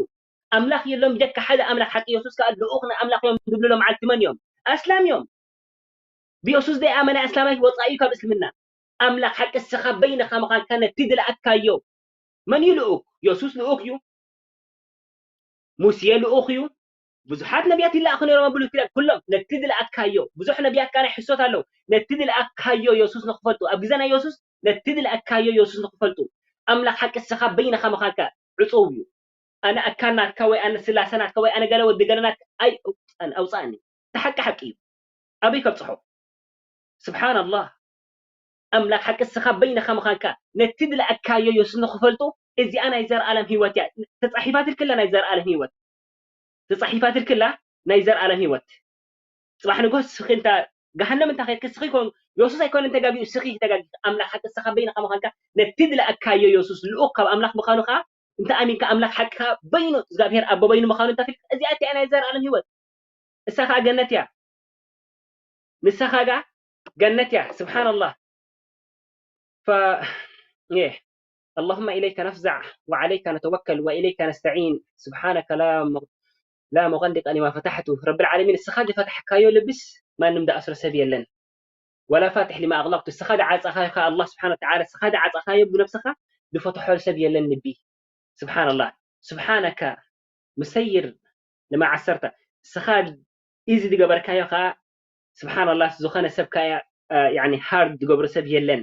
ኣምላኽ የሎን ብጀካ ሓደ ኣምላኽ ሓቂ፣ የሱስ ከኣ ልኡኽ ናይ ኣምላኽ እዮም ዝብሉ ሎምዓልቲ መን እዮም? ኣስላም እዮም። ብየሱስ ዘይኣመነ ኣስላማይ ወጻኢ እዩ ካብ እስልምና። ኣምላኽ ሓቂ እስኻ በይንኻ ምዃንካ ነቲ ዝለኣካዮ። መን እዩ ልኡኽ? የሱስ ልኡኽ እዩ። ሙሴ ልኡኽ እዩ። ብዙሓት ነቢያት ይለኣኹ ነይሮም ኣብ ብሉይ ኪዳን። ኩሎም ነቲ ዝለኣካዮ። ብዙሕ ነቢያት ከኣ ናይ ሕሶት ኣለዉ። ነቲ ዝለኣካዮ የሱስ ንኽፈልጡ። ኣብ ግዜ ናይ የሱስ ነቲ ዝለኣካዮ የሱስ ንኽፈልጡ። ኣምላኽ ሓቂ እስኻ በይንኻ ምዃንካ ዕጹው እዩ። ኣነ ኣካል ናትካ ወይ ኣነ ስላሰ ናትካ ወይ ኣነ ገለ ወዲ ገለ ናትካ ኣይ ኣውጽኣኒ፣ ኣውጽኣኒ። እቲ ሓቂ ሓቂ እዩ። ኣበይ ከብጽሖ? ስብሓንላህ። ኣምላኽ ሓቂ እስኻ በይንኻ ምዃንካ ነቲ ዝለኣካዮ የሱስ ንኽፈልጡ። እዚኣ ናይ ዘርኣለም ህይወት እያ። ተጻሒፋትልክላ ናይ ዘርኣለም ህይወት። ተጻሒፋትልክላ ናይ ዘርኣለም ህይወት። ጽባሕ ንግሆ ስኺ እንታ ገሃነም እንታ ኸድኪ ስኺ ኮን የሱስ ኣይኮነን ተጋጊኡ፣ ስኺ ተጋጊ። ኣምላኽ ሓቂ እስኻ በይንኻ ምዃንካ ነቲ ዝለኣካዮ የሱስ ልኡኽ ካብ ኣምላኽ ምዃኑ ኸኣ እንተ ኣሚንካ ኣምላኽ ሓቂ ኸኣ በይኑ እግዚኣብሔር ኣቦ በይኑ ምዃኑ እንተ ፊልካ እዚኣ እቲኣ ናይ ዘርኣለም ህይወት። እሳ ኸኣ ገነት እያ። ንሳ ኸኣ ገነት እያ። ስብሓንላህ። ف إيه اللهم إليك نفزع وعليك نتوكل وإليك نستعين سبحانك لا م... لا مغلق لما فتحته رب العالمين እስኻ ዝፈታሕካዮ ልብስ ማንም ዝኣስሮ ሰብ የለን ولا فاتح لما أغلقته እስኻ ዝዓጸኻዮ ከኣ ኣላህ ስብሓን ወተዓላ እስኻ ዝዓጸኻዮ ብነብስኻ ዝፈትሖ ሰብ የለን ልቢ ስብሓንላህ ስብሓነከ مسير لما عسرت እስኻ ኢዚ ዝገበርካዮ ከኣ ስብሓንላህ ዝኾነ ሰብ ከኣ ያኒ ሃርድ ዝገብሮ ሰብ የለን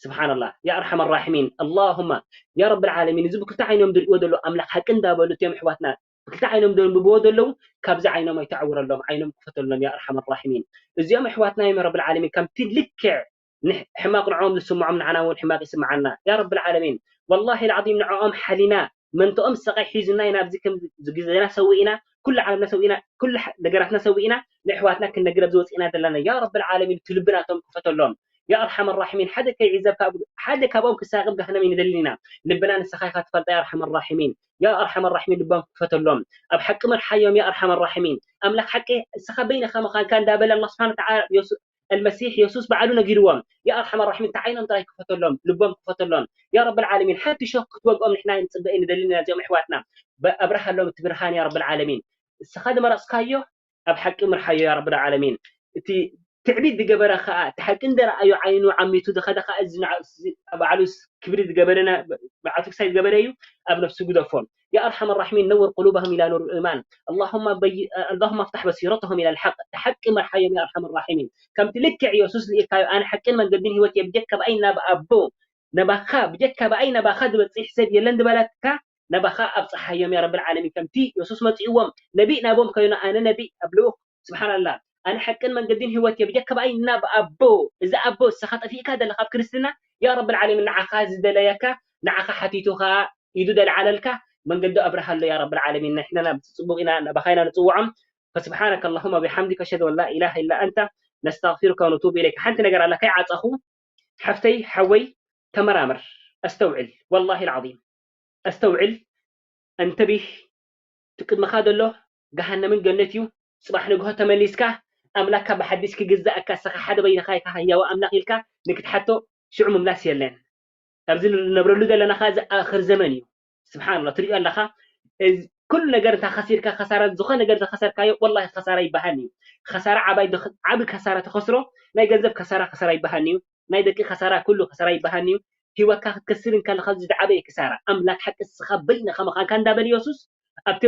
ስብሓንላህ ያ ኣርሓም ራሒሚን ኣላሁማ ያ ረብ ልዓለሚን እዚ ብክልተ ዓይኖም ዝርእዎ ዘለዉ ኣምላኽ ሓቂ እንዳበሉ እትዮም ኣሕዋትና ብክልተ ዓይኖም ዘንብብዎ ዘለዉ ካብዚ ዓይኖም ኣይተዕውረሎም ዓይኖም ክፈተሎም ያ ኣርሓም ራሒሚን እዚኦም ኣሕዋትና እዮም ረብ ልዓለሚን ከምቲ ልክዕ ሕማቕ ንዕኦም ዝስምዖም ንዓና እውን ሕማቕ ይስምዓና ያ ረብ ልዓለሚን ወላሂ ልዓዚም ንዕኦም ሓሊና መንትኦም ሰቓይ ሒዙና ኢና ኣብዚ ከም ግዜና ሰዊእና ኩሉ ዓለምና ሰዊእና ኩሉ ነገራትና ሰዊእና ንኣሕዋትና ክንነግር ኣብዚ ወፂእና ዘለና ያ ረብ ልዓለሚን እቲ ልቢ ናቶም ክፈተሎም ያ ኣርሓም ራሒሚን ሓደ ከይዕዘብካ ሓደ ካብኦም ክሳቅብ ገሃነም ይንደልን ኢና ልብና ንስኻ ኢኻ ትፈልጣ ያ ኣርሓም ራሒሚን ያ ኣርሓም ራሒሚን ልቦም ክፈተሎም ኣብ ሓቂ መርሓዮም ያ ኣርሓም ራሒሚን ኣምላኽ ሓቂ እስኻ በይንኻ ምዃንካ እንዳበለ ኣላ ስብሓን ተዓላ ኣልመሲሕ የሱስ ባዕሉ ነጊርዎም ያ ኣርሓም ራሒሚን ተዓይኖም ጥራይ ክፈተሎም ልቦም ክፈተሎም ያ ረብ ልዓለሚን ሓንቲ ሾክ ክትወግኦም ንሕና ንፅበ ንደሊ ኢና እዚኦም ኣሕዋትና ኣብርሃሎም እቲ ብርሃን ያ ረብ ልዓለሚን እስኻ ዝመረፅካዮ ኣብ ሓቂ ምርሓዮ ያ ረብ ልዓለሚን እቲ ትዕቢት ዝገበረ ከዓ እቲ ሓቂ እንደረኣዩ ዓይኑ ዓሚቱ ዝኸደ ከዓ እዚ ባዕሉ ክብሪ ዝገበረ ባዕቱ ክሳይ ዝገበረ እዩ ኣብ ነፍሱ ግደፎም يا أرحم الراحمين نور قلوبهم إلى نور الإيمان اللهم بي... اللهم افتح بصيرتهم إلى الحق ሓቂ መርሓዮም يا أرحم الراحمين ከምቲ ልክዕ የሱስ ልኢልካዮ ኣነ ሓቅን መንገድን ህይወት እየ ብጀካ ብኣይ ናብ ኣቦ ነባኻ ብጀካ ብኣይ ነባኻ ዝበፅሕ ሰብ የለን ዝበለካ ነባኻ ኣብፅሓዮም يا رب العالمين ከምቲ የሱስ መፂእዎም ነቢእ ናቦም ኮይኑ ኣነ ነቢእ ኣብ ልኡኽ ስብሓንላ ኣነ ሓቅን መንገድን ህይወት እየ ብጀካ ብኣይ ናብ ኣቦ እዚ ኣቦ እስኻ ጠፊእካ ዘለካ ኣብ ክርስትና يا رب العالمين ንዓኻ ዝደለየካ ንዓኻ ሓቲቱ ከዓ ኢዱ ደልዓለልካ መንገዲ ኣብርሃሎ يا رب العالمين ንሕና ናብ ፅቡቅ ኢና ናባኻ ኢና ንፅውዖም فسبحانك اللهم وبحمدك أشهد أن لا إله إلا أنت نستغفرك ونتوب إليك ሓንቲ ነገር ኣላ ከይዓፀኹ ሓፍተይ ሓወይ ተመራመር ኣስተውዕል والله العظيم ኣስተውዕል እንተቢህ ትቅድመኻ ዘሎ ገሃነምን ገነት እዩ ፅባሕ ንግሆ ተመሊስካ ኣምላካ ብሓዲስ ክግዛእካ እስኻ ሓደ በይንኻ ኢካ ህያዊ ኣምላኽ ኢልካ ንክትሓቶ ሽዑ ምምላስ የለን ኣብዚ ንነብረሉ ዘለና ከ እዚ ኣኽር ዘመን እዩ ስብሓንላ ትሪኦ ኣለኻ ኩሉ ነገር እንታ ከሲርካ ከሳራ ዝኾነ ነገር ተኸሰርካዮ ወላ ከሳራ ይበሃል እዩ ከሳራ ዓባይ ዓብ ከሳራ ተኸስሮ ናይ ገንዘብ ከሳራ ከሳራ ይበሃል እዩ ናይ ደቂ ከሳራ ኩሉ ከሳራ ይበሃል እዩ ህይወትካ ክትከስር እንከለኻ ዝዓበየ ክሳራ ኣምላክ ሓቂ እስኻ በይንኻ ምዃንካ እንዳበለ የሱስ ኣብቲ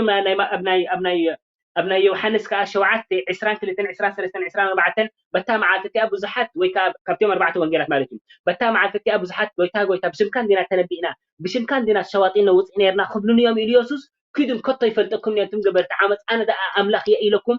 ኣብ ናይ ዮሃንስ ከዓ ሸውዓተ ዕስራን ክልተን ዕስራን ሰለስተን ዕስራን ኣርባዕተን በታ መዓልቲ እቲኣ ብዙሓት ወይ ከዓ ካብቲኦም ኣርባዕተ ወንጌላት ማለት እዩ በታ መዓልቲ እቲኣ ብዙሓት ጎይታ ጎይታ ብሽምካ እንዲና ተነቢእና ብሽምካ እንዲና ሸዋጢን ነውፅእ ነርና ክብሉኒ እዮም ኢሉ የሱስ ኪዱን ከቶ ይፈልጠኩም እየ እቱም ገበርቲ ዓመፅ ኣነ ደኣ ኣምላኽ እየ ኢለኩም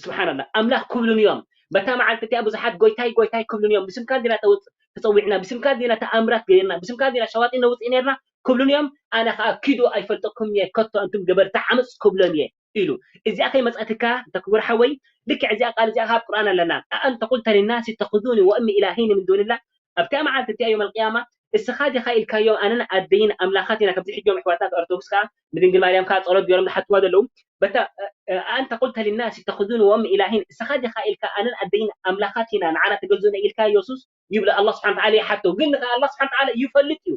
ስብሓንላ ኣምላኽ ክብሉን እዮም በታ መዓልቲ እቲኣ ብዙሓት ጎይታይ ጎይታይ ክብሉን እዮም ብስምካ እንዲና ተውፅእ ተፀዊዕና ብስምካ እንዲና ተኣምራት ገይርና ብስምካ እንዲና ሸዋጢን ነውፅእ ነርና ክብሉን እዮም ኣነ ከዓ ኪዱ ኣይፈልጠኩም እየ ከቶ እንቱም ገበርቲ ዓመፅ ክብሎም እየ ኢሉ እዚኣ ከይመፀትካ እንተ ክቡር ሓወይ ልክዕ እዚኣ ቃል እዚኣ ካብ ቁርኣን ኣለና ኣንተ ቁልተ ልናስ ተኽዙኒ ወእሚ ኢላሂን ምን ዱንላ ኣብቲኣ መዓልቲ እቲኣ ዮም ኣልቅያማ እስኻ ዲኻ ኢልካዮም ኣነን ኣደይን ኣምላኻት ኢና ከምዚ ሕጂ ዮም ኣሕዋትና ኦርቶዶክስ ከዓ ንድንግል ማርያም ከዓ ፀሎት ገይሮም ዝሓትዋ ዘለዉ በታ ኣንተ ቁልተ ልናስ ተኽዙኒ ወእሚ ኢላሂን እስኻ ዲኻ ኢልካ ኣነን ኣደይን ኣምላኻት ኢና ንዓና ተገዙነ ኢልካ የሱስ ይብሎ ኣላ ስብሓን ተዓላ ይሓቶ ግን ከዓ ኣላ ስብሓን ተዓላ ይፈልጥ እዩ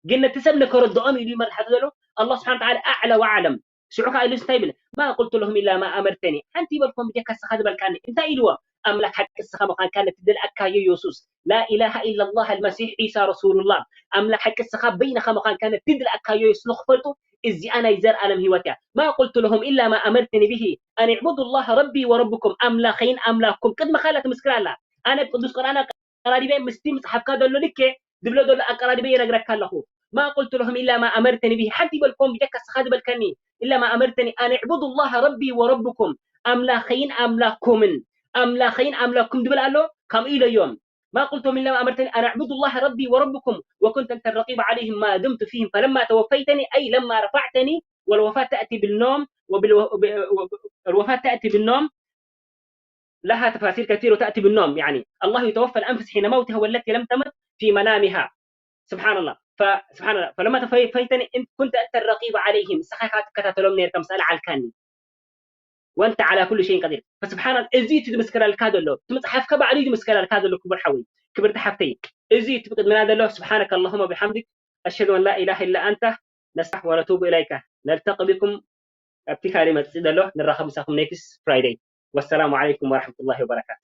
ግን ነቲ ሰብ ንከረድኦም ኢሉ ይመርሓቱ ዘሎ። ኣላህ ስብሓን ተዓላ ኣዕላ ወዓለም። ሽዑ ከዓ ኢሉስ እንታይ ይብል? ማ ቁልቱ ለሁም ኢላ ማ ኣመርተኒ። ሓንቲ ይበልኩም ብጀካ እስኻ ዝበልካኒ። እንታይ ኢልዎም? ኣምላኽ ሓቂ እስኻ ምዃንካ ነቲ ዝለኣካዮ የሱስ፣ ላኢላሃ ኢላላህ ኣልመሲሕ ዒሳ ረሱሉላህ፣ ኣምላኽ ሓቂ እስኻ በይንኻ ምዃንካ ነቲ ዝለኣካዮ የሱስ ንኽፈልጡ፣ እዚኣ ናይ ዘርኣለም ህይወት እያ። ማ ቁልቱ ለሁም ኢላ ማ ኣመርተኒ ብሂ ኣን ዕቡዱ ላህ ረቢ ወረብኩም፣ ኣምላኸይን ኣምላኽኩም። ቅድሚ ካላ ትምስክር ኣላ። ኣነ ብቅዱስ ቁርኣን ኣቀራሪበ ምስቲ ምጽሓፍካ ዘሎ ልክዕ ዝብሎ ዘሎ ኣቀራሪበ ይነግረካ ኣለኹ። ማ ቁልቱ ለሁም ኢላ ማ ኣመርተኒ ብሂ፣ ሓንቲ ይበልኩም ብጀካ እስኻ ዝበልካኒ፣ ኢላ ማ ኣመርተኒ ኣን ዕቡዱ ላህ ረቢ ወረብኩም፣ ኣምላኸይን ኣምላኽኩምን፣ ኣምላኸይን ኣምላኽኩም ዝብል ኣሎ፣ ከምኡ ኢለዮም። ማ ቁልቱ ለሁም ኢላ ማ ኣመርተኒ ኣን ኣዕቡዱ ላህ ረቢ ወረብኩም ወኩንተ ኣንተ ረቂብ ዓለይሂም ማ ዱምቱ ፊሂም ፈለማ ተወፈይተኒ ኣይ ለማ ረፋዕተኒ ወልወፋት ተእቲ ብልኖም ወብልወ-፣ ወብ-፣ ወብ-፣ الوفاة تأتي بالنوم لها تفاسير كثيرة وتأتي بالنوم، يعني الله يتوفى الأنفس حين موتها والتي لم تمت في منامها. سبحان الله. فسبحان الله. فلما توفيتني أنت كنت أنت الرقيب عليهم. ንስኻ ኢኻ ትከታተሎም ነይርካ ምስ ኣልዓልካኒ። وأنت على كل شيء قدير. فسبحان الله. እዚ እቲ ዝምስክረልካ ዘሎ። እቲ መጽሓፍካ ባዕሉ እዩ ዝምስክረልካ ዘሎ ክቡር ሓወይ። ክብርቲ ሓፍተይ። እዚ እቲ ብቅድመና ዘሎ سبحانك اللهم وبحمدك أشهد أن لا إله إلا أنت نستغفرك ونتوب إليك. نلتقي بكم ኣብቲ ካልእ መጽእ ዘሎ ንራኸብ ምሳኹም ኔክስት ፍራይደይ። ወሰላሙ ዓለይኩም ወራሕመቱላሂ ወበረካቱ።